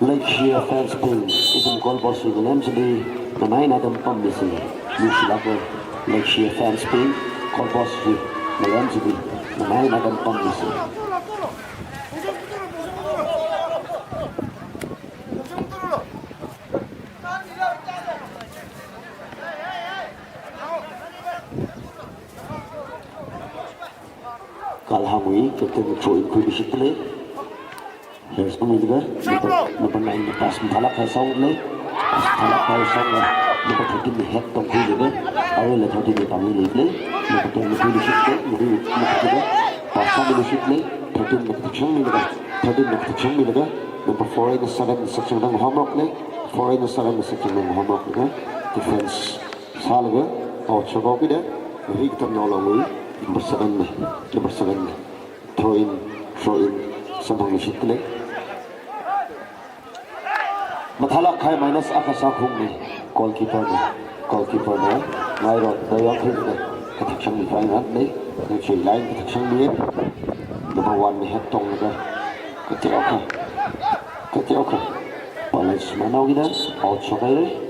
Leishiya fans bing, ithum goalpost wui ngalem chili nganai eina atam pammisei. Ningshilāka. Leishiya fans bing, goalpost wui ngalem chili nganai eina atam pammisei. Kalhangwui captain throw-in khuiluishittalei. Here's Mahui laga, number, number nine na pass mathālāk kahai sāhaolei. Pass mathālāk kahai sāhaowa, number thirteen na head tongkhuilaga, aruila thirteen na pammihaira. Number ten na khuiluishittalei, Mahui na khuilaga, pass sāmiluishittalei, thirteen na kathak sangmilaga, thirteen na kathak sangmilaga, number four eina seven na sakchangda ngarokdalei, four eina seven na sakchangda ngarokdalei, defense sālaga, out shokhaokida, Mahui katamnao alungli, number seven na, number seven na throw-in, throw-in samphangluishittalei. Mathālāk kahai minus akha sākhaungni, goalkeeper na, goalkeeper na ngairotda yangkhuilaga kathak sangmikhavai nganlei. Kachi line kathak sangmi, number one na head tonglaga kateokha, kateokha palace manaoki da out shokhaira.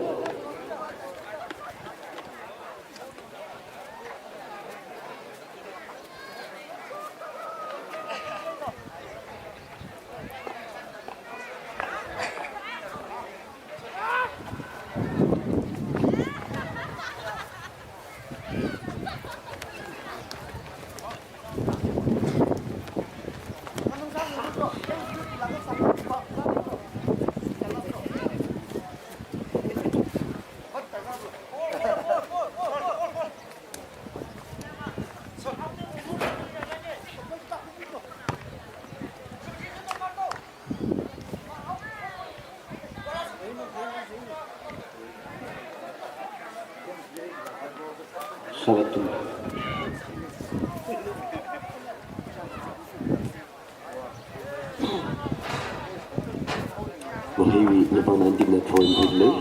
Maheiwui number nineteen na throw in khuilei.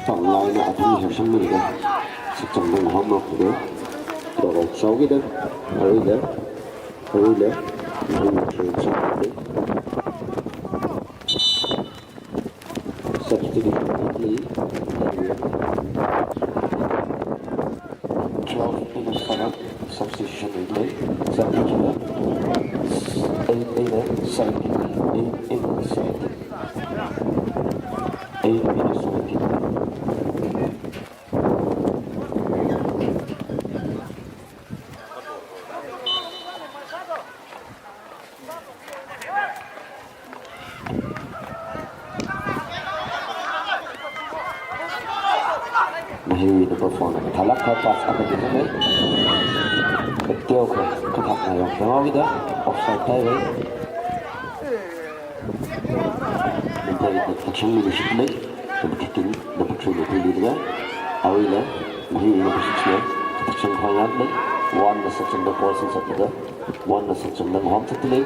Panglai na athum hasham mili da. Sakchang dang hom rok da. Rok rok sau ki da. Aruila. Aruila. Maheiwui throw in sau ki da. Substitution, please. Twelve minutes for that. Substitution, please. Substitution. Eight minutes, seventeen. Eight minutes, seventeen. Eight minutes, seventeen. Maheiwui number four na mathālāk eina pass akha pida lei. Kateo kha, kathak na yong teo wida, offside tai lei. Number eight na protection mili shitlei. Number thirteen, number three na khuilei da. Aruila, Maheiwui number six na protection khuingailei. One na sakchangda ball sinsat da. One na sakchangda ngahom satlei.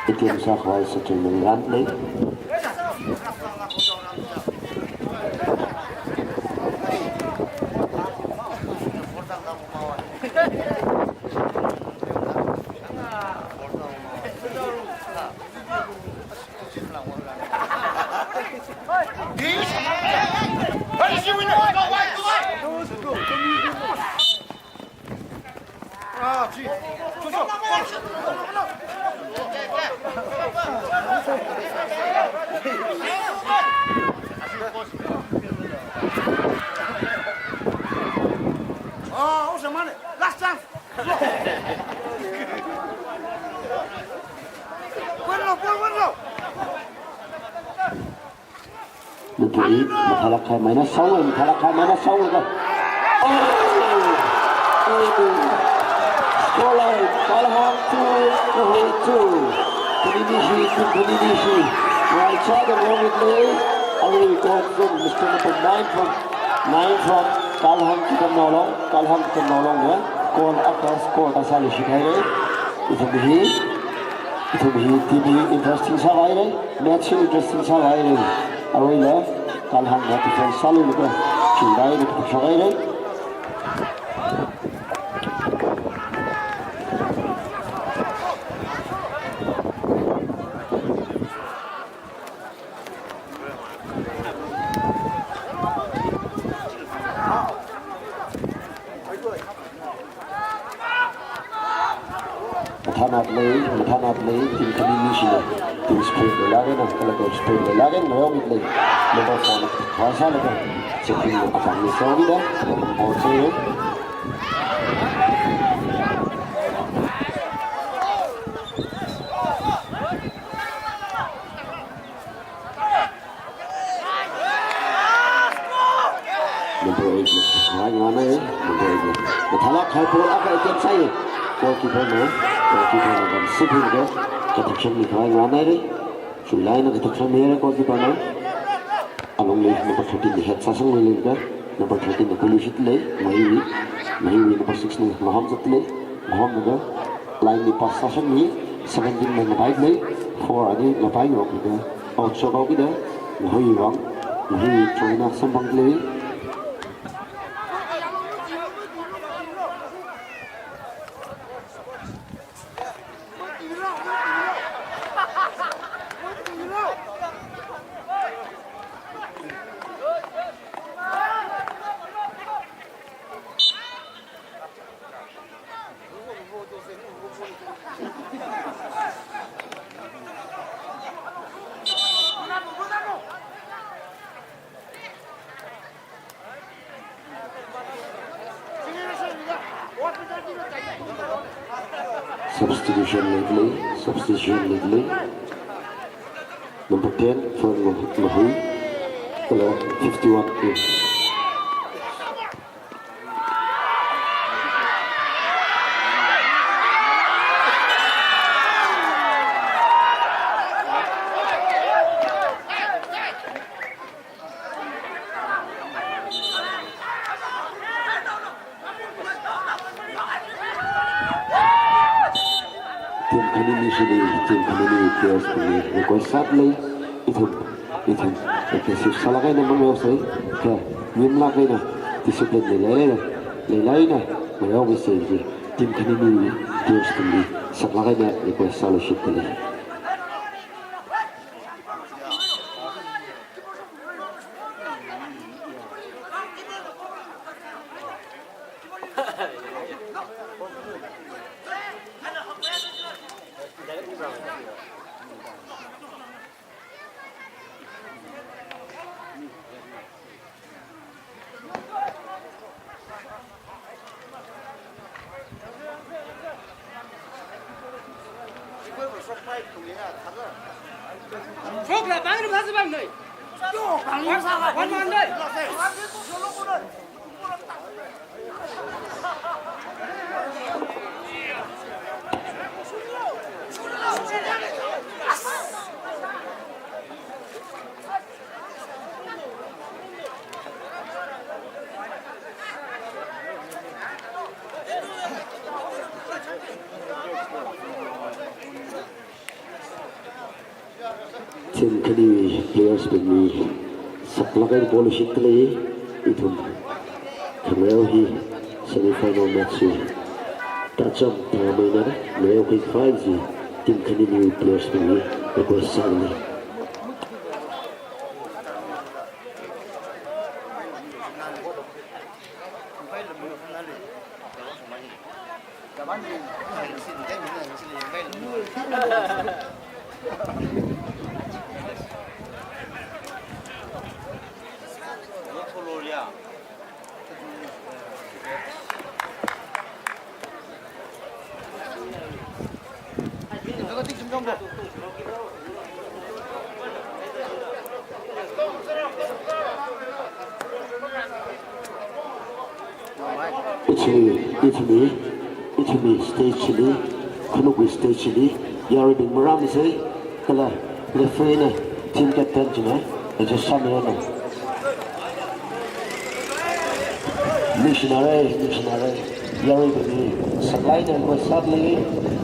Itiam sa khwai sa tui mangran lei. Last chance. One low, one low. Number eight, mathālāk eina minus sālei, mathālāk eina minus sālei. Oh! Oh! Score line, Kalhang two, Mahei two. Khaninishi two, Khaninishi. Right side of wrong with me. Away goal from Mister number nine from, nine from Kalhang Kitamnaolong, Kalhang Kitamnaolong, ya. Goal akha score kasāli shikhailei. Ithum hi, ithum hi team hi interesting sāhailei. Match hi interesting sāhailei. Awuila, Kalhang na defense sālui lukha. Chingdai ni kashok hailei. Mathānat lei, mathānat lei, team Khaninishina, team spirit leilāk eina, kala coach spirit leilāk eina, ngayong it lei, number four na, khawai sālaga, checking na, apam ni sāwida, ball sāya. Number eight na khavai nganai, number eight na. Mathālāk eina ball akha attempt sāya. Goalkeeper na, goalkeeper na bam siphi de. Protection ni khavai nganai re. Shuilai na protection ni re goalkeeper na. Alungli number thirteen ni head sāsang lei de. Number thirteen na kulu shit lei. Mahiwi, Mahiwi number six ni maham zat lei. Maham de. Line ni pass sāsang ni. Seventeen na ngapai lei. Four ani ngapai ngok de. Out shot out de. Mahiwi wang. Mahiwi try na samphang lei. Substitution leilei, substitution leilei. Number ten, Fern Mahui. Kala fifty-one in. Team khanini shili, team khanini players bingli request sāda lei, ithum, ithum aggressive sālāk eina mangareosei, kha nimlāk eina discipline leilāk eina, leilāk eina ngareomisei chi team khanini players bingli saklāk eina request sāluishitda lei. Team khaniwui players bingli saklāk eina polushitkhalei, ithum khangareo hi semi final match hi tacham tamaina, ngareokhui khavai chi team khaniwui players bingli request sālei. Ithumwui, ithumwui, ithumwui stage chili, khanukli stage chili, yaruibing marāmisei, kala referee na team captain china adjust sāmiranu. Ningshinare, ningshinare. Yaruibingli saklāk eina request sāda lei,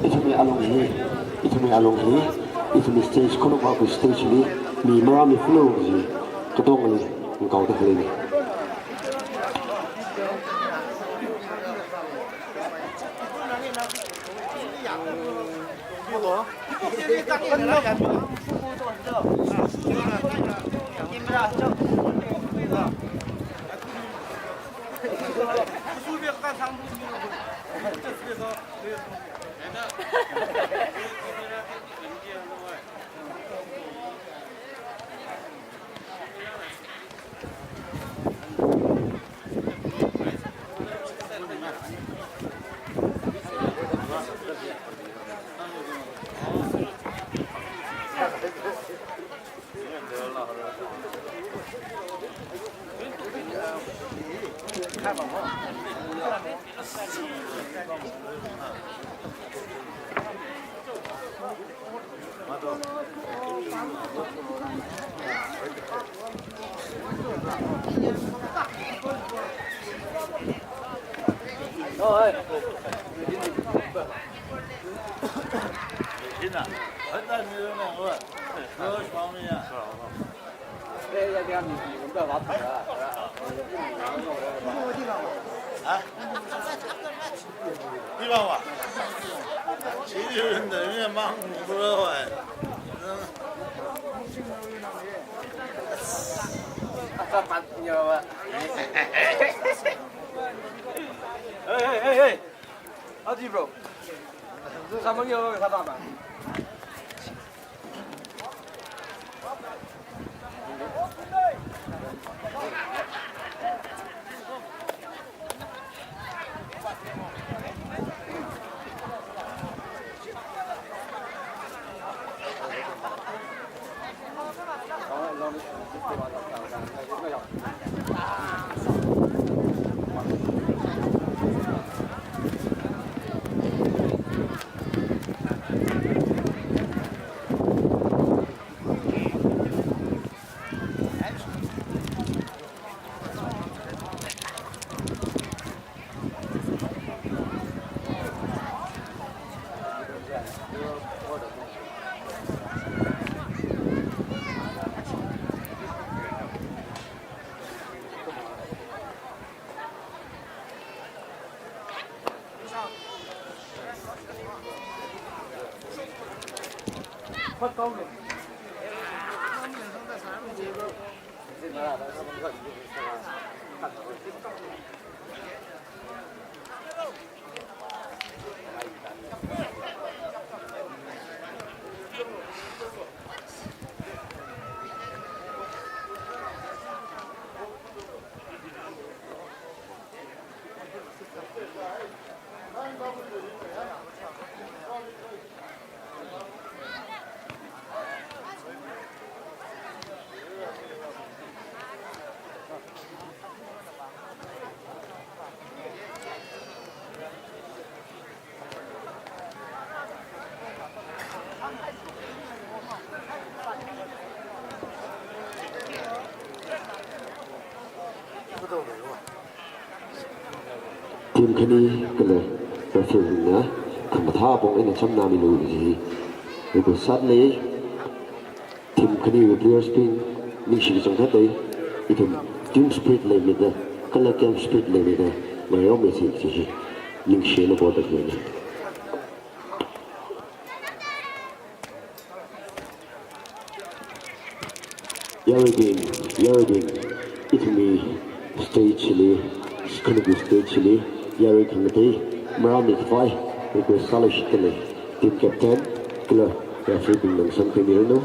ithumwui alung hi, ithumwui alung hi, ithumwui stage, khanukva khui stage li mi marāmi flu ji, katongali ngakaoda khalei ni. Hey, hey, hey, hey. Howdy, bro. Samang yo, kata apa? Team khani kala referee na khamathā apong eina chamnāmilu kaji request sālei. Team khaniwui players bing ningshi kachangkhat lei, ithum team spirit leimida, kala game spirit leimida, ngayomi si chichi ningshi na bother lei. Yaruibing, yaruibing, ithumwui stage li, khanukui stage li, yarui khangatei, marāmi khavai, request sālei shitale, team captain, kala referee bing nang samkhuimiranu.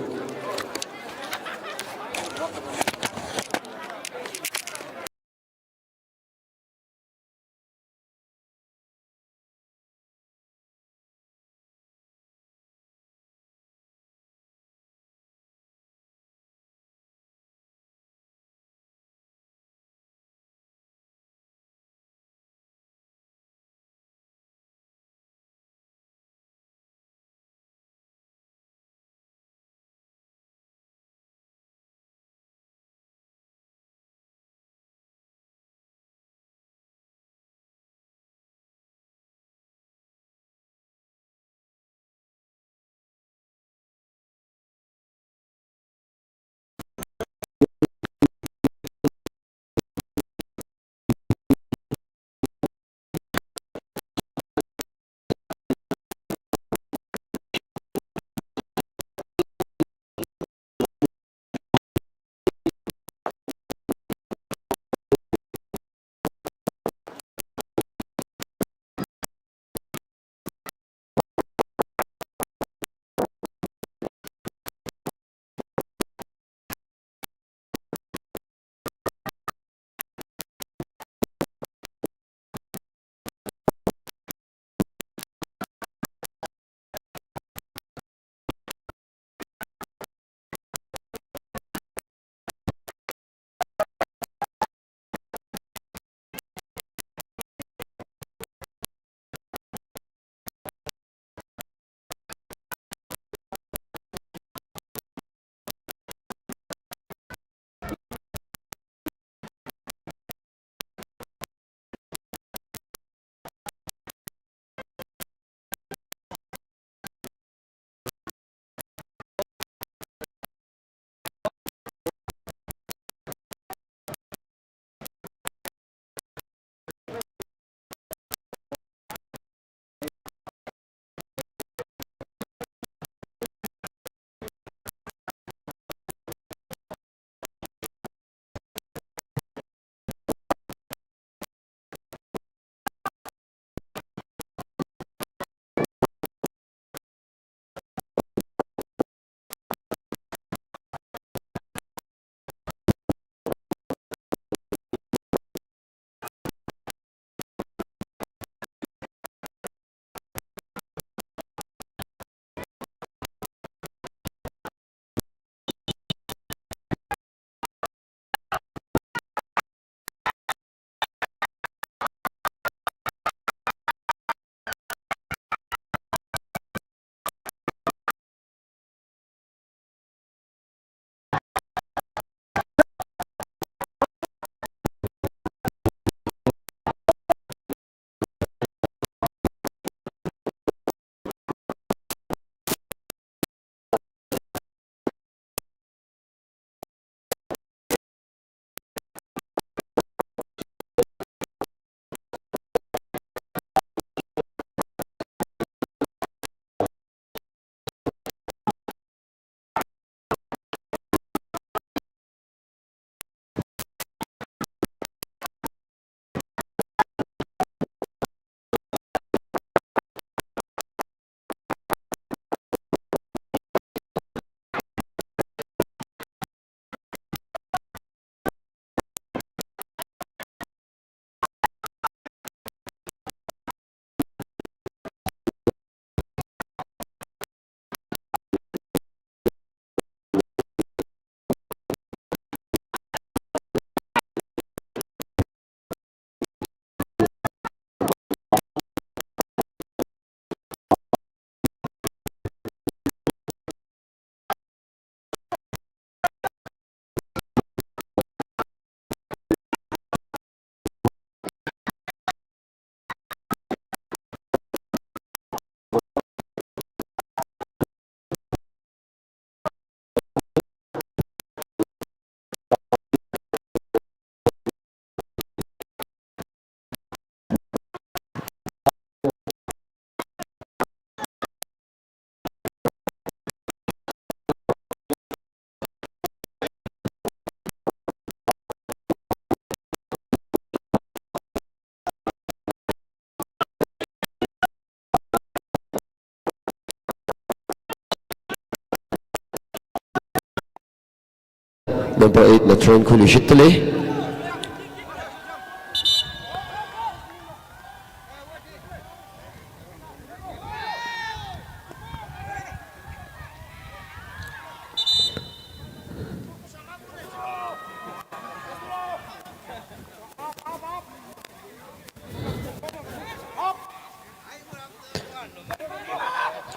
number eight na throw in khuiluishitdalei.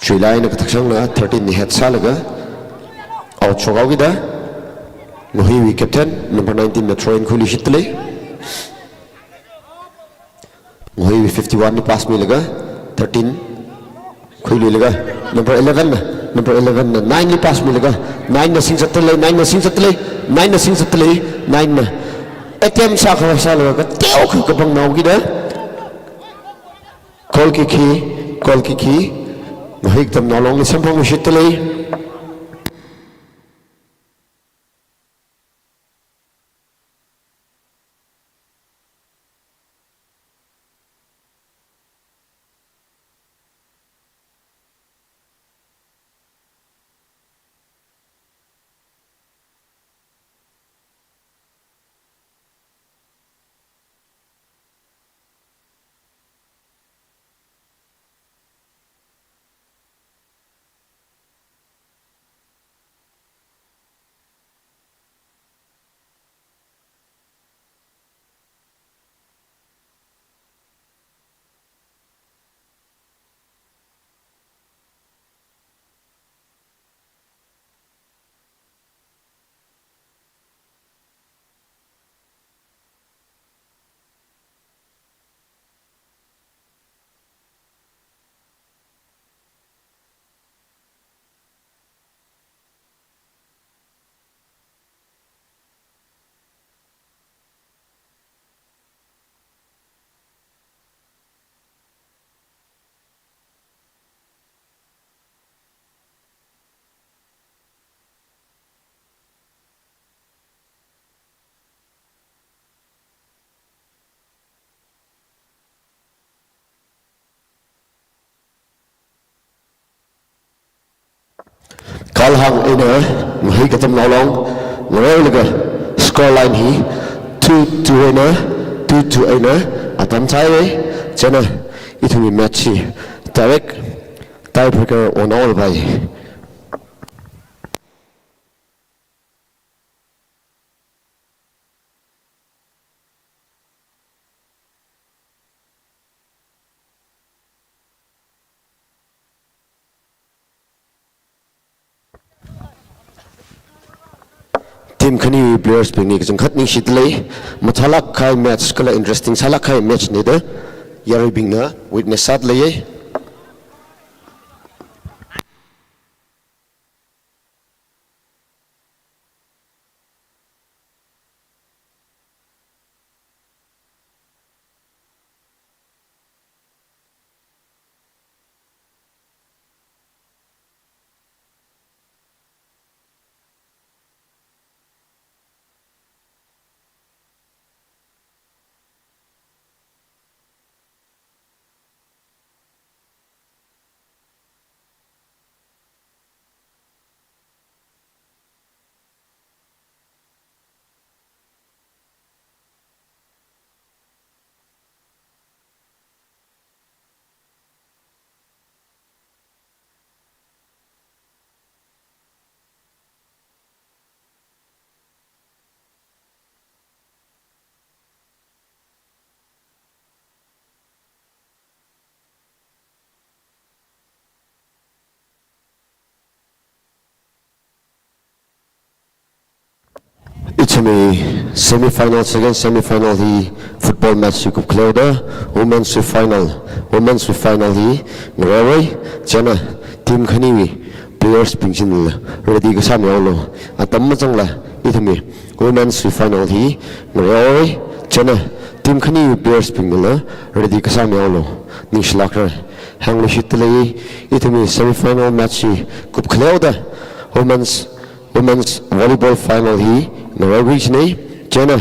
Chuilai eina kathak sanglaga thirteen ni head sālaga out shokhaokida. Ngahuiwui captain number nineteen na throw in khuiluishitdalei. Ngahuiwui fifty-one li pass milaga thirteen khuiluilaga number eleven na, number eleven na nine li pass milaga nine na singzatdalei, nine na singzatdalei, nine na singzatdalei, nine na attempt sākha sālaga kateokha kapangnaokida. Goal kick hi, goal kick hi Ngahui Katamnao Longli samphangluishitdalei. Kalhang eina Ngahui Katamnao Long ngareolaga score line hi two two eina, two two eina atam thai. Chieina ithumwui match hi direct tiebreaker on all by. Team khaniwui players bingli kachangkhat ningshidalei, mathālāk kahai match kala interesting sālāk kahai match nida, yaruibingna witness sādalei. Ithumwui semi-final, second semi-final hi football match hi kupkhaleoda women's final, women's final hi ngareorei. Chieina team khaniwui players bing chila ready kasā mihaolu. Atam mazangla ithumwui women's final hi ngareorei. Chieina team khaniwui players bingla ready kasā mihaolu. Ningshilākra. Hāngluishitdalei, ithumwui semi-final match hi kupkhaleoda women's, women's volleyball final hi ngareorei jinei. Chieina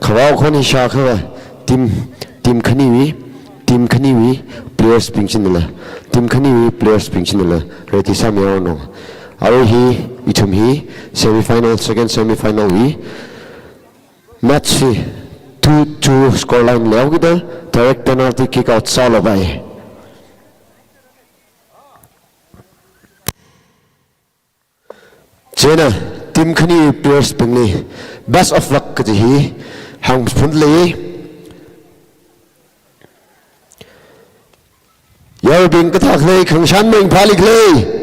kharao khon hi shākha team, team khaniwui, team khaniwui players bing chila, team khaniwui players bing chila ready sāmihaolu. Arui hi Ithum hi semi-final, second semi-final wui match hi two two scoreline leokida direct penalty kick out sālapai. Chieina team khani players bingli best of luck kaji hi hāngphun lei. Yaruibing kathā khalei, khangshan maringphāli khalei.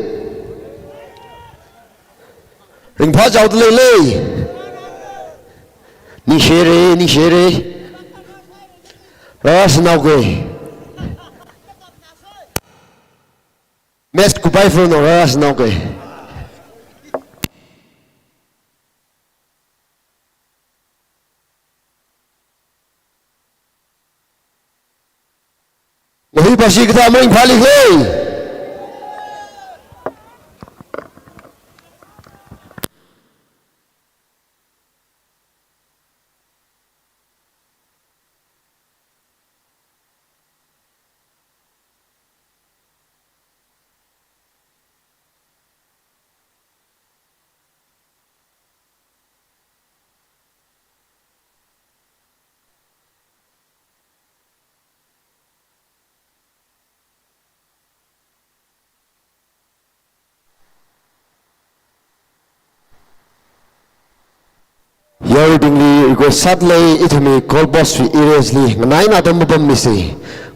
Ringphā chaoda leilei. Ningshire, ningshire. Rarāsānao ke. Match kupai phunao, rarāsānao ke. Ngahui pasi kathā maringphāli khalei. Yaruibingli request sāda lei, ithumwui goal post wui areas li nganaina atam pammisa.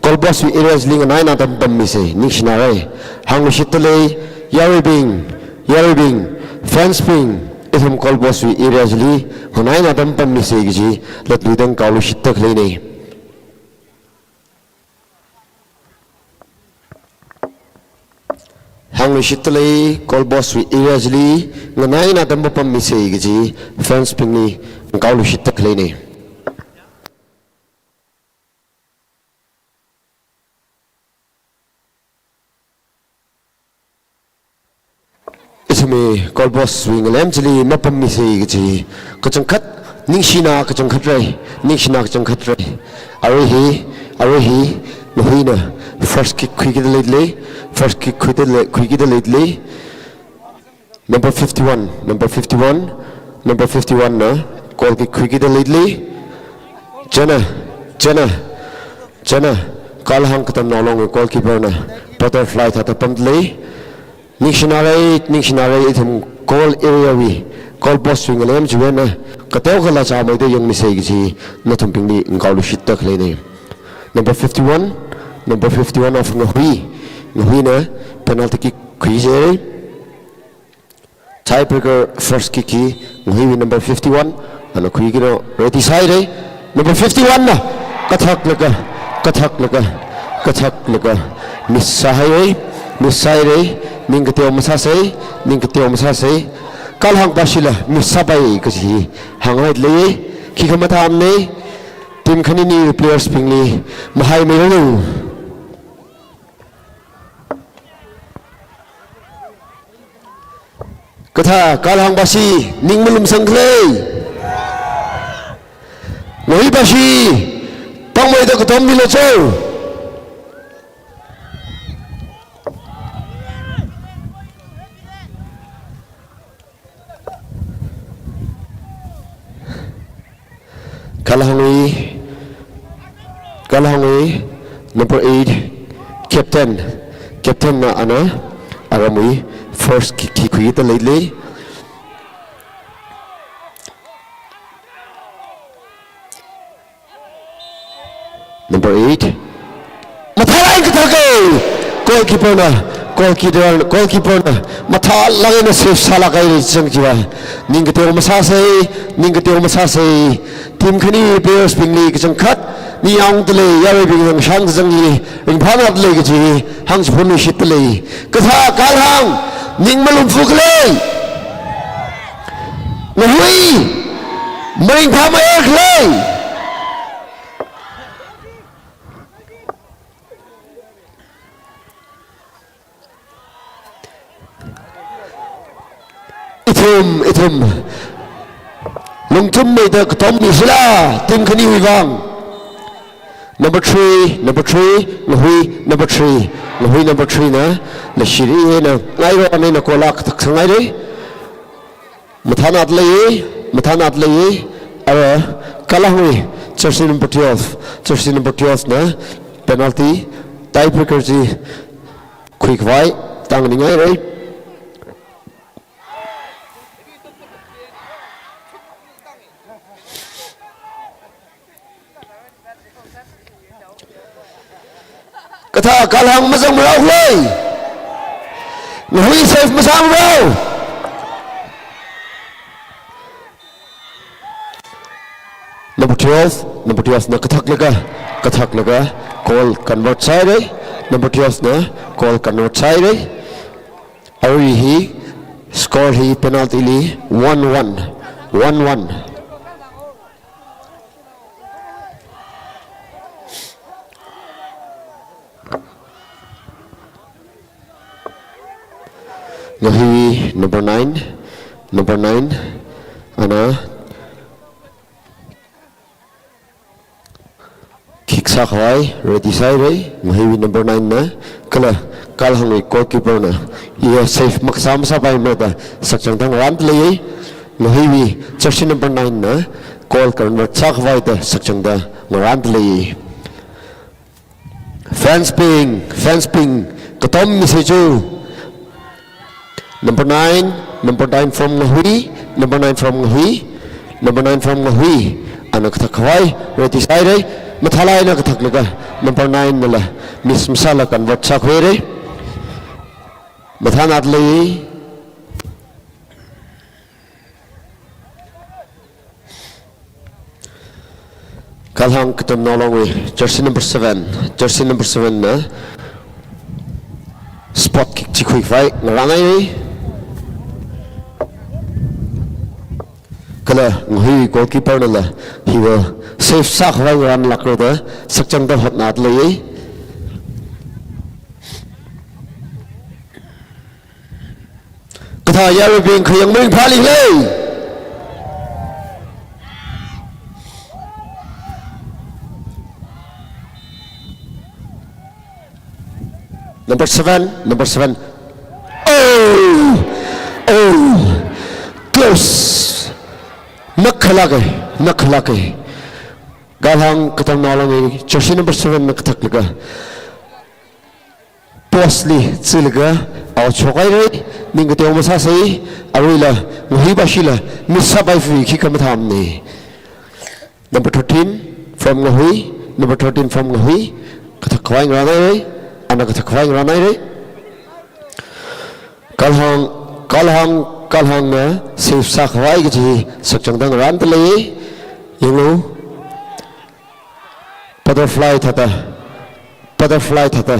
Goal post wui areas li nganaina atam pammisa. Ningshinare. Hāngluishitta lei, yaruibing, yaruibing, fans bing, ithum goal post wui areas li nganaina atam pammisa kaji latluida ngakaoluishitta khaleina. Hāngluishitta lei, goal post wui areas li nganaina atam pammisa kaji fans bingli ngakaoluishitta khaleina. Ithumwui goal post wui ngalem chili mapammisa kaji kachangkhat, ningshina kachangkhat rai, ningshina kachangkhat rai. Arui hi, arui hi, ngahuina first kick khuikida leilei, first kick khuida lei, khuikida leilei. Number fifty-one, number fifty-one, number fifty-one na goal kick khuikida leilei. Chieina, chieina, chieina, kalhāng katamnao long goalkeeper na butterfly thāda pamda lei. Ningshinare, ningshinare, ithum goal area wui, goal post wui ngalem chiwui eina kateokhala chāmeida yangmisa kaji nathumbingli ngakaoluishitta khaleina. Number fifty-one, number fifty-one of Ngahui, Ngahuina penalty kick khuiser. Tiebreaker first kick hi Ngahuiwui number fifty-one ana khuikida ready sāhaira. Number fifty-one na kathaklaga, kathaklaga, kathaklaga miss sāhaira, miss sāhaira. Ning kateo masāsa, ning kateo masāsa. Kalhāng pashila miss sāpai kaji hāngngaida lei. Khikha mathāmana, team khanini players bingli mahaimeiranu. Kathā kalhāng pasi ning malumsang khalei. Ngahui pasi pangmeida katom milu cho. Kalhāngwui, kalhāngwui number eight, captain, captain na ana aramwui first kick hi khuida leilei. Number eight. Mathālāk eina kathāka. Goalkeeper na, goalkeeper, goalkeeper na mathālāk eina save sālāka, ri chang chiva. Ning kateo masāsa, ning kateo masāsa. Team khani players bingli kachangkhat, ni yangda lei, yaruibing zangshang zangli ringphānada lei kaji hāngchiphunluishitta lei. Kathā kalhāng, ning malumfu khalei. Ngahui maringphāmei khalei. Ithum, ithum lungthummeida katom misila, team khaniwui vang. Number three, number three, Ngahui number three, Ngahui number three na, lashiri na, ngairo ane na kola kathak sangai re. Mathānat leiya, mathānat leiya, ara Kalhangwui jersey number twelve, jersey number twelve na penalty, tiebreaker chi khuikhavai, tangningai rai. Kathā Kalhang mazangmarao lei. Ngahwui save masāmarao. Number twelve, number twelve na kathaklaga, kathaklaga, goal convert sāhaira. Number twelve na goal convert sāhaira. Arui hi score hi penalty li one one, one one. Ngahwui number nine, number nine, ana kick sākhavai ready sāhaira, Ngahwui number nine na, kala Kalhangwui goalkeeper na, iya save makasā masāpaimara da sakchangda ngarānda leiya, Ngahwui jersey number nine na, goal convert sākhavai da sakchangda ngarānda leiya. Fans bing, fans bing, katom misa chu. Number nine, number nine from Ngahwui, number nine from Ngahwui, number nine from Ngahwui. Ana kathak khavai, ready sāhaira, mathālāk eina kathaklaga, number nine nala, miss masāla convert sākhuihaira. Mathānat lei. Kalhang Katamnao Longwui, jersey number seven, jersey number seven na spot kick chi khuikhavai ngarānhaira. Kala Ngahwui goalkeeper nala hiva save sākhavai ngarānlākra da sakchangda hotnada leiya. Kathā yaruibing khayang maringphāli lei. Number seven, number seven. Oh! Oh! Close! Nakkhalāka, nakkhalāka. Kalhang Katamnao Longwui jersey number seven na kathaklaga post li zilaga out shokhaira, ning kateo masāsei, aruila Ngahwui bashila miss sāpaifui khikha mathāmana. Number thirteen from Ngahwui, number thirteen from Ngahwui, kathak khavai ngarānhaira, ana kathak khavai ngarānhaira. Kalhang, Kalhang, Kalhang na save sākhavai kaji sakchangda ngarānda lei. Yanglu. Butterfly thāda, butterfly thāda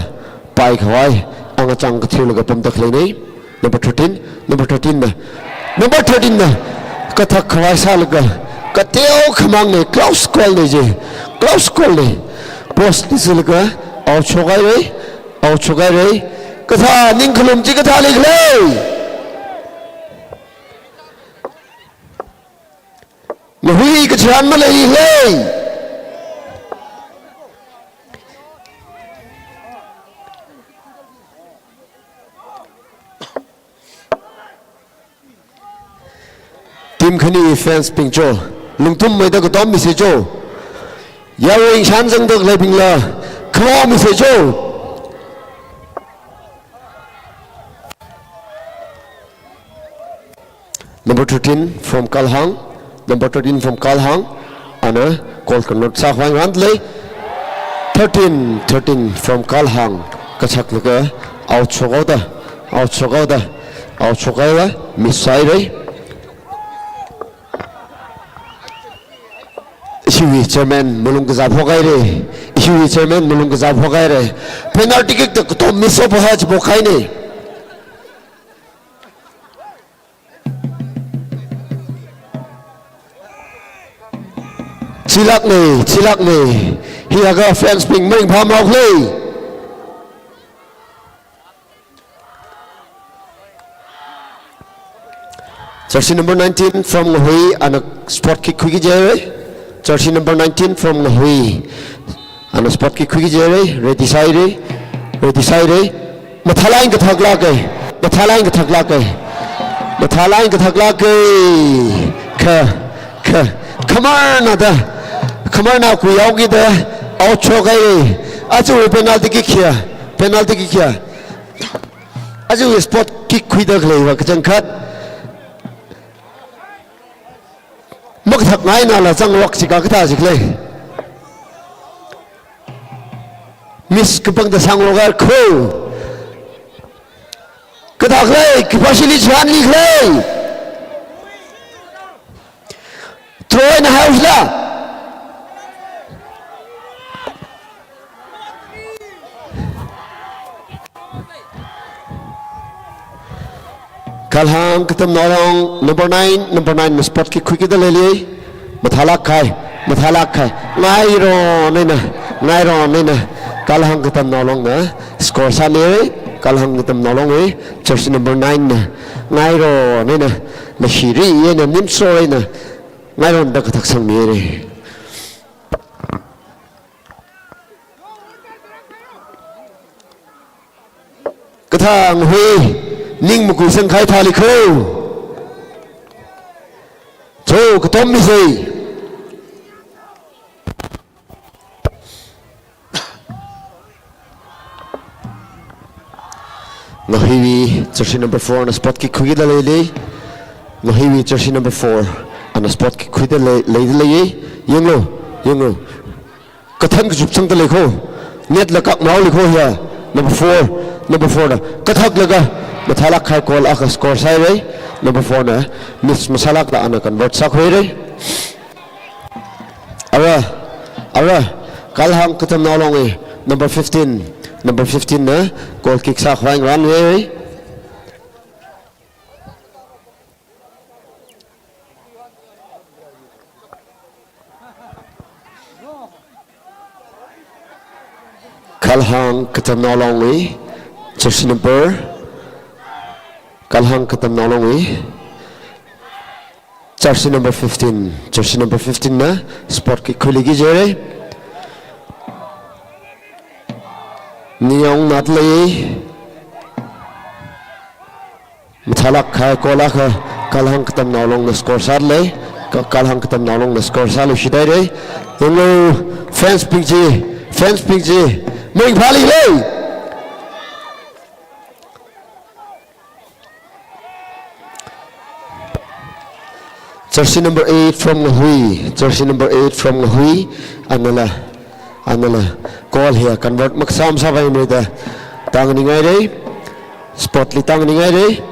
paikhavai, angachang kathiulaga pamda khaleina. Number thirteen, number thirteen na, number thirteen na kathak khavai sālaga, kateo khamangna, close call na chi, close call na. Post li zilaga out shokhaira, out shokhaira. Kathā ningkhalum chi kathāli khalei. Ngahwui kachihān malei lei. Team khani fans bing cho, lungthum meida katom misa cho. Yarui shan zangda khaleibingla, khamao misa cho. Number thirteen from Kalhang. Number thirteen from Kalhang. Ana goal convert sākhavai ngarānda lei. Thirteen, thirteen from Kalhang. Kachaklaga out shokhaoda, out shokhaoda, out shokhaoda, miss sāhaira. Ishiwui chairman malung kazā phokhaira. Ishiwui chairman malung kazā phokhaira. Penalty kick da katom miss sāpha chiphok kahaina. Chilākna, chilākna. Hiyākha fans bing maringphāmara khalei. Jersey number nineteen from Ngahwui, ana spot kick khuiki jihaira. Jersey number nineteen from Ngahwui. Ana spot kick khuiki jihaira, ready sāhaira, ready sāhaira. Mathālāk eina kathaklāka, mathālāk eina kathaklāka. Mathālāk eina kathaklāka. Kha, kha, khamarnada, khamarna kuihaokida, out shokhai. Aja penalty kick hiya, penalty kick hiya. Aja spot kick khuida khaleiva kachangkhat makathakngainala zangrok chika kathā chi khalei. Miss kapangda zangrok kho. Kathā khalei, khipāshili chānli khalei. Throw eina haoshila. Kalhang Katamnao Long, number nine, number nine na spot kick khuikida leili. Mathālāk kahai, mathālāk kahai. Ngairon eina, ngairon eina. Kalhang Katamnao Long na score sāmi. Kalhang Katamnao Long wui jersey number nine na ngairon eina, leishiri eina, nimso eina ngaironda kathaksangmi. Kathā ngahui, ning makuisang kahai thāli kho. Cho, katom misei. Ngahuiwui jersey number four na spot kick khuikida leili. Ngahuiwui jersey number four ana spot kick khuida lei, leida leiya. Yanglu, yanglu. Kathan kachup sangda lei kho. Net la kakmao lei kho hiya. Number four, number four na kathaklaga mathālāk kahai goal akha score sāhaira. Number four na miss masālākla ana convert sākhuihaira. Ara, ara, Kalhang Katamnao Long wui number fifteen, number fifteen na goal kick sākhavai ngarānhaira. Kalhang Katamnao Long wui jersey number, Kalhang Katamnao Long wui jersey number fifteen, jersey number fifteen na spot kick khuiliki jere. Ningyāng ngatli. Mathālāk kahai goal akha Kalhang Katamnao Long na score sālei. Ka-, Kalhang Katamnao Long na score sāluishithaira. Yanglu, fans bing chi, fans bing chi. Ming phāli lei. Jersey number eight from Ngahui. Jersey number eight from Ngahui. Anala, anala. Goal hiya convert makasā masāpaimara da. Tānganingaira. Spot li tānganingaira.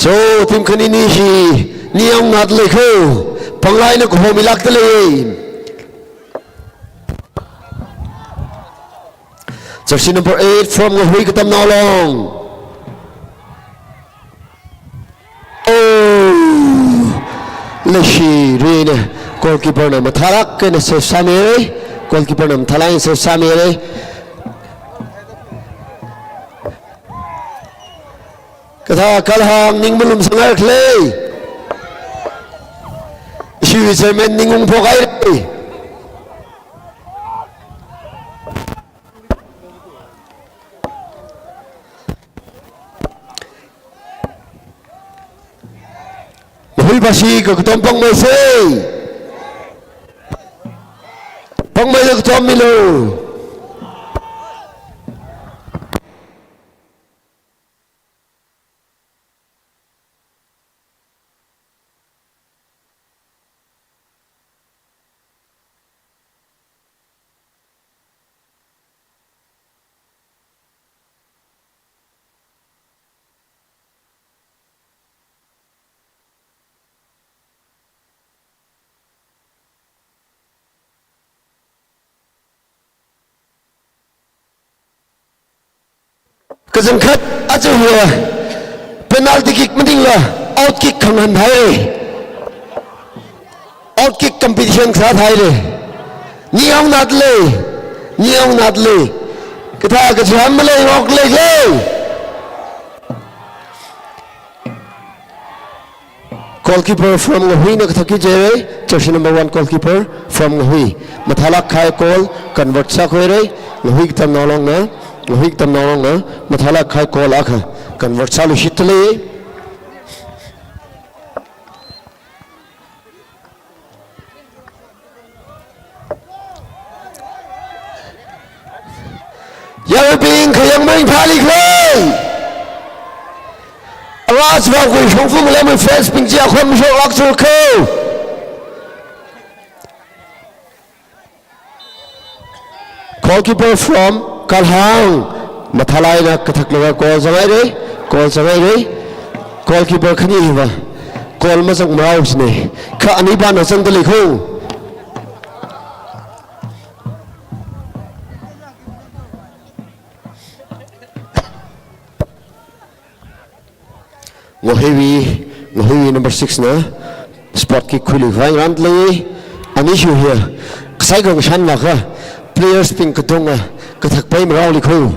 Cho, team khanini hi, ningyāng ngatli kho, panglāk eina kahomilākda lei. Jersey number eight from Ngahui Katamnao Long. Oh, leishiri eina, goalkeeper na mathālāk eina save sāmi. Goalkeeper na mathālāk eina save sāmi. Kathā Kalhang ning malum sāngai khalei. Ishiwui chairman ning ungphok haira. Ngahui bashi ka katom pangmeisei. Pangmeida katom milu. Kachangkhat aja hiya penalty kick maningla out kick khangahān haira. Out kick competition sāthaira. Ningyāng ngatli, ningyāng ngatli. Kathā kachihān maleingarok leilei. Goalkeeper from Ngahui na kathak ki jere, jersey number one goalkeeper from Ngahui. Mathālāk kahai goal convert sākhuire, Ngahui Katamnao Long na, Ngahui Katamnao Long na, mathālāk kahai goal akha convert sāluishit lei. Yaruibing khayang maringphālikhui. Aras vākhui shongfa malemwui fans bing chi akhon mashoklākchurkho. Goalkeeper from Kalhang. Mathālāk eina kathak laga goal zanghaire, goal zanghaire. Goalkeeper khani hiva goal mazang marao sine. Kha ani pana zangda leikho. Ngahuiwui, Ngahuiwui number six na spot kick khuiluikhavai ngarān lei. Ani shu hiya kasai kong shan lāka players bing katonga kathak pai marao leikho.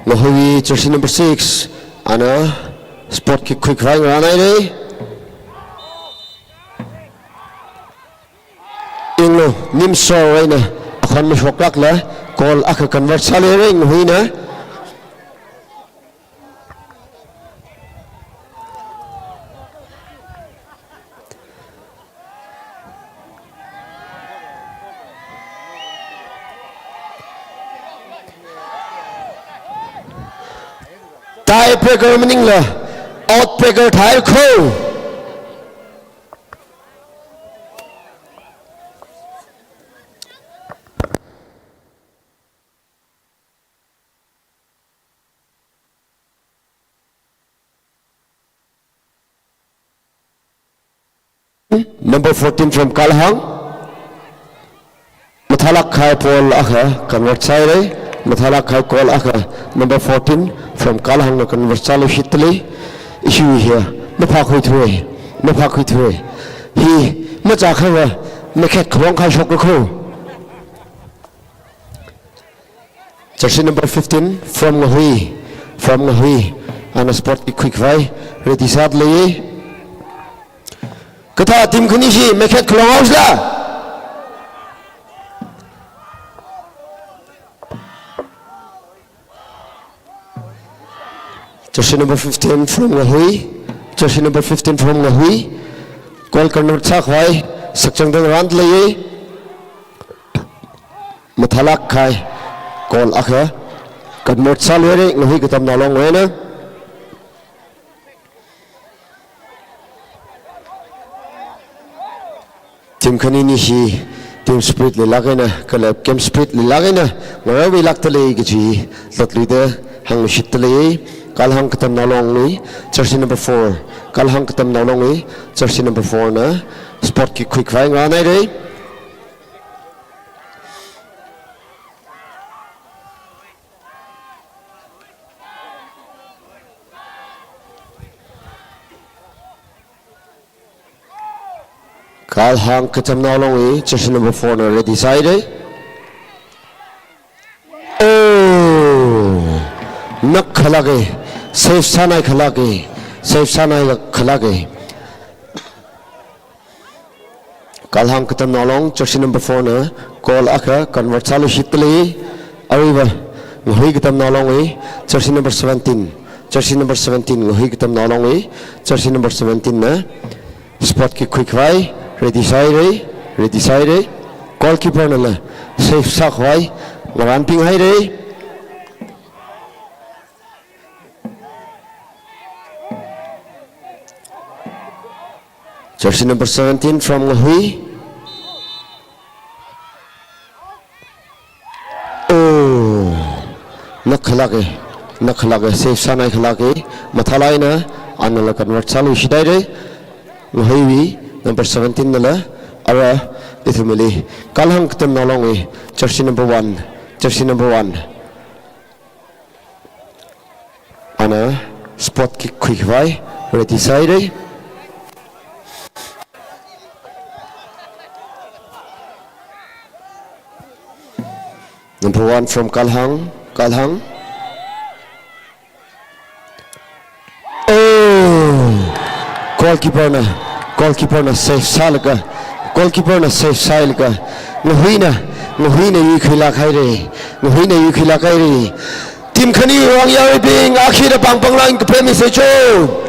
Ngahuiwui jersey number six, ana spot kick khuikhavai ngarān haire. Inglo, Nimsor eina akhon mashoklākla, goal akha convert sāluire Ngahuina. Tiebreaker maningla, outbreaker thāhaikho. Number fourteen from Kalhang. Mathālāk kahai goal akha convert sāhaire. Mathālāk kahai goal akha number fourteen from Kalhang na convert sāluishit lei. Issue hiya maphākhuithuwe, maphākhuithuwe. Hi machākhava mekhet khalong kahai shokra kho. Jersey number fifteen from Ngahui, from Ngahui, ana spot kick khuikhavai ready sāda lei. Kathā team khani chi mekhet khalong haosa. Jersey number fifteen from Ngahui. Jersey number fifteen from Ngahui. Goal convert sākhavai sakchangda ngarān lei. Mathālāk kahai goal akha convert sāluire Ngahui Katamnao Long eina. Team khanini chi team spirit leilāk eina, kala game spirit leilāk eina, ngarānwui lākta lei kaji lotluida hāngluishit lei. Kalhang Katamnao Longwui jersey number four, Kalhang Katamnao Longwui jersey number four na spot kick khuikhavai ngarān haire. Kalhang Katamnao Longwui jersey number four na ready sāhaire. Oh, nak khalāke, save sānai khalāke, save sānai khalāke. Kalhang Katamnao Long jersey number four na goal akha convert sāluishit lei. Aruiva Ngahui Katamnao Longwui jersey number seventeen, jersey number seventeen, Ngahui Katamnao Longwui jersey number seventeen na spot kick khuikhavai ready sāhaire, ready sāhaire. Goalkeeper nala save sākhavai ngarānping haire. Jersey number seventeen from Ngahui. Oh, nak khalāke, nak khalāke, save sānai khalāke. Mathālāk eina anala convert sāluishit haire. Ngahuiwui number seventeen nala. Ara ithumli Kalhang Katamnao Longwui jersey number one, jersey number one. Ana spot kick khuikhavai ready sāhaire. Number one from Kalhang, Kalhang. Goalkeeper na, goalkeeper na save sālaga, goalkeeper na save sālaga, Ngahuina, Ngahuina yuikhuilāk haira, Ngahuina yuikhuilāk haira. Team khani vang yaruibing, akhada pāng pānglāk eina kaphā misa cho.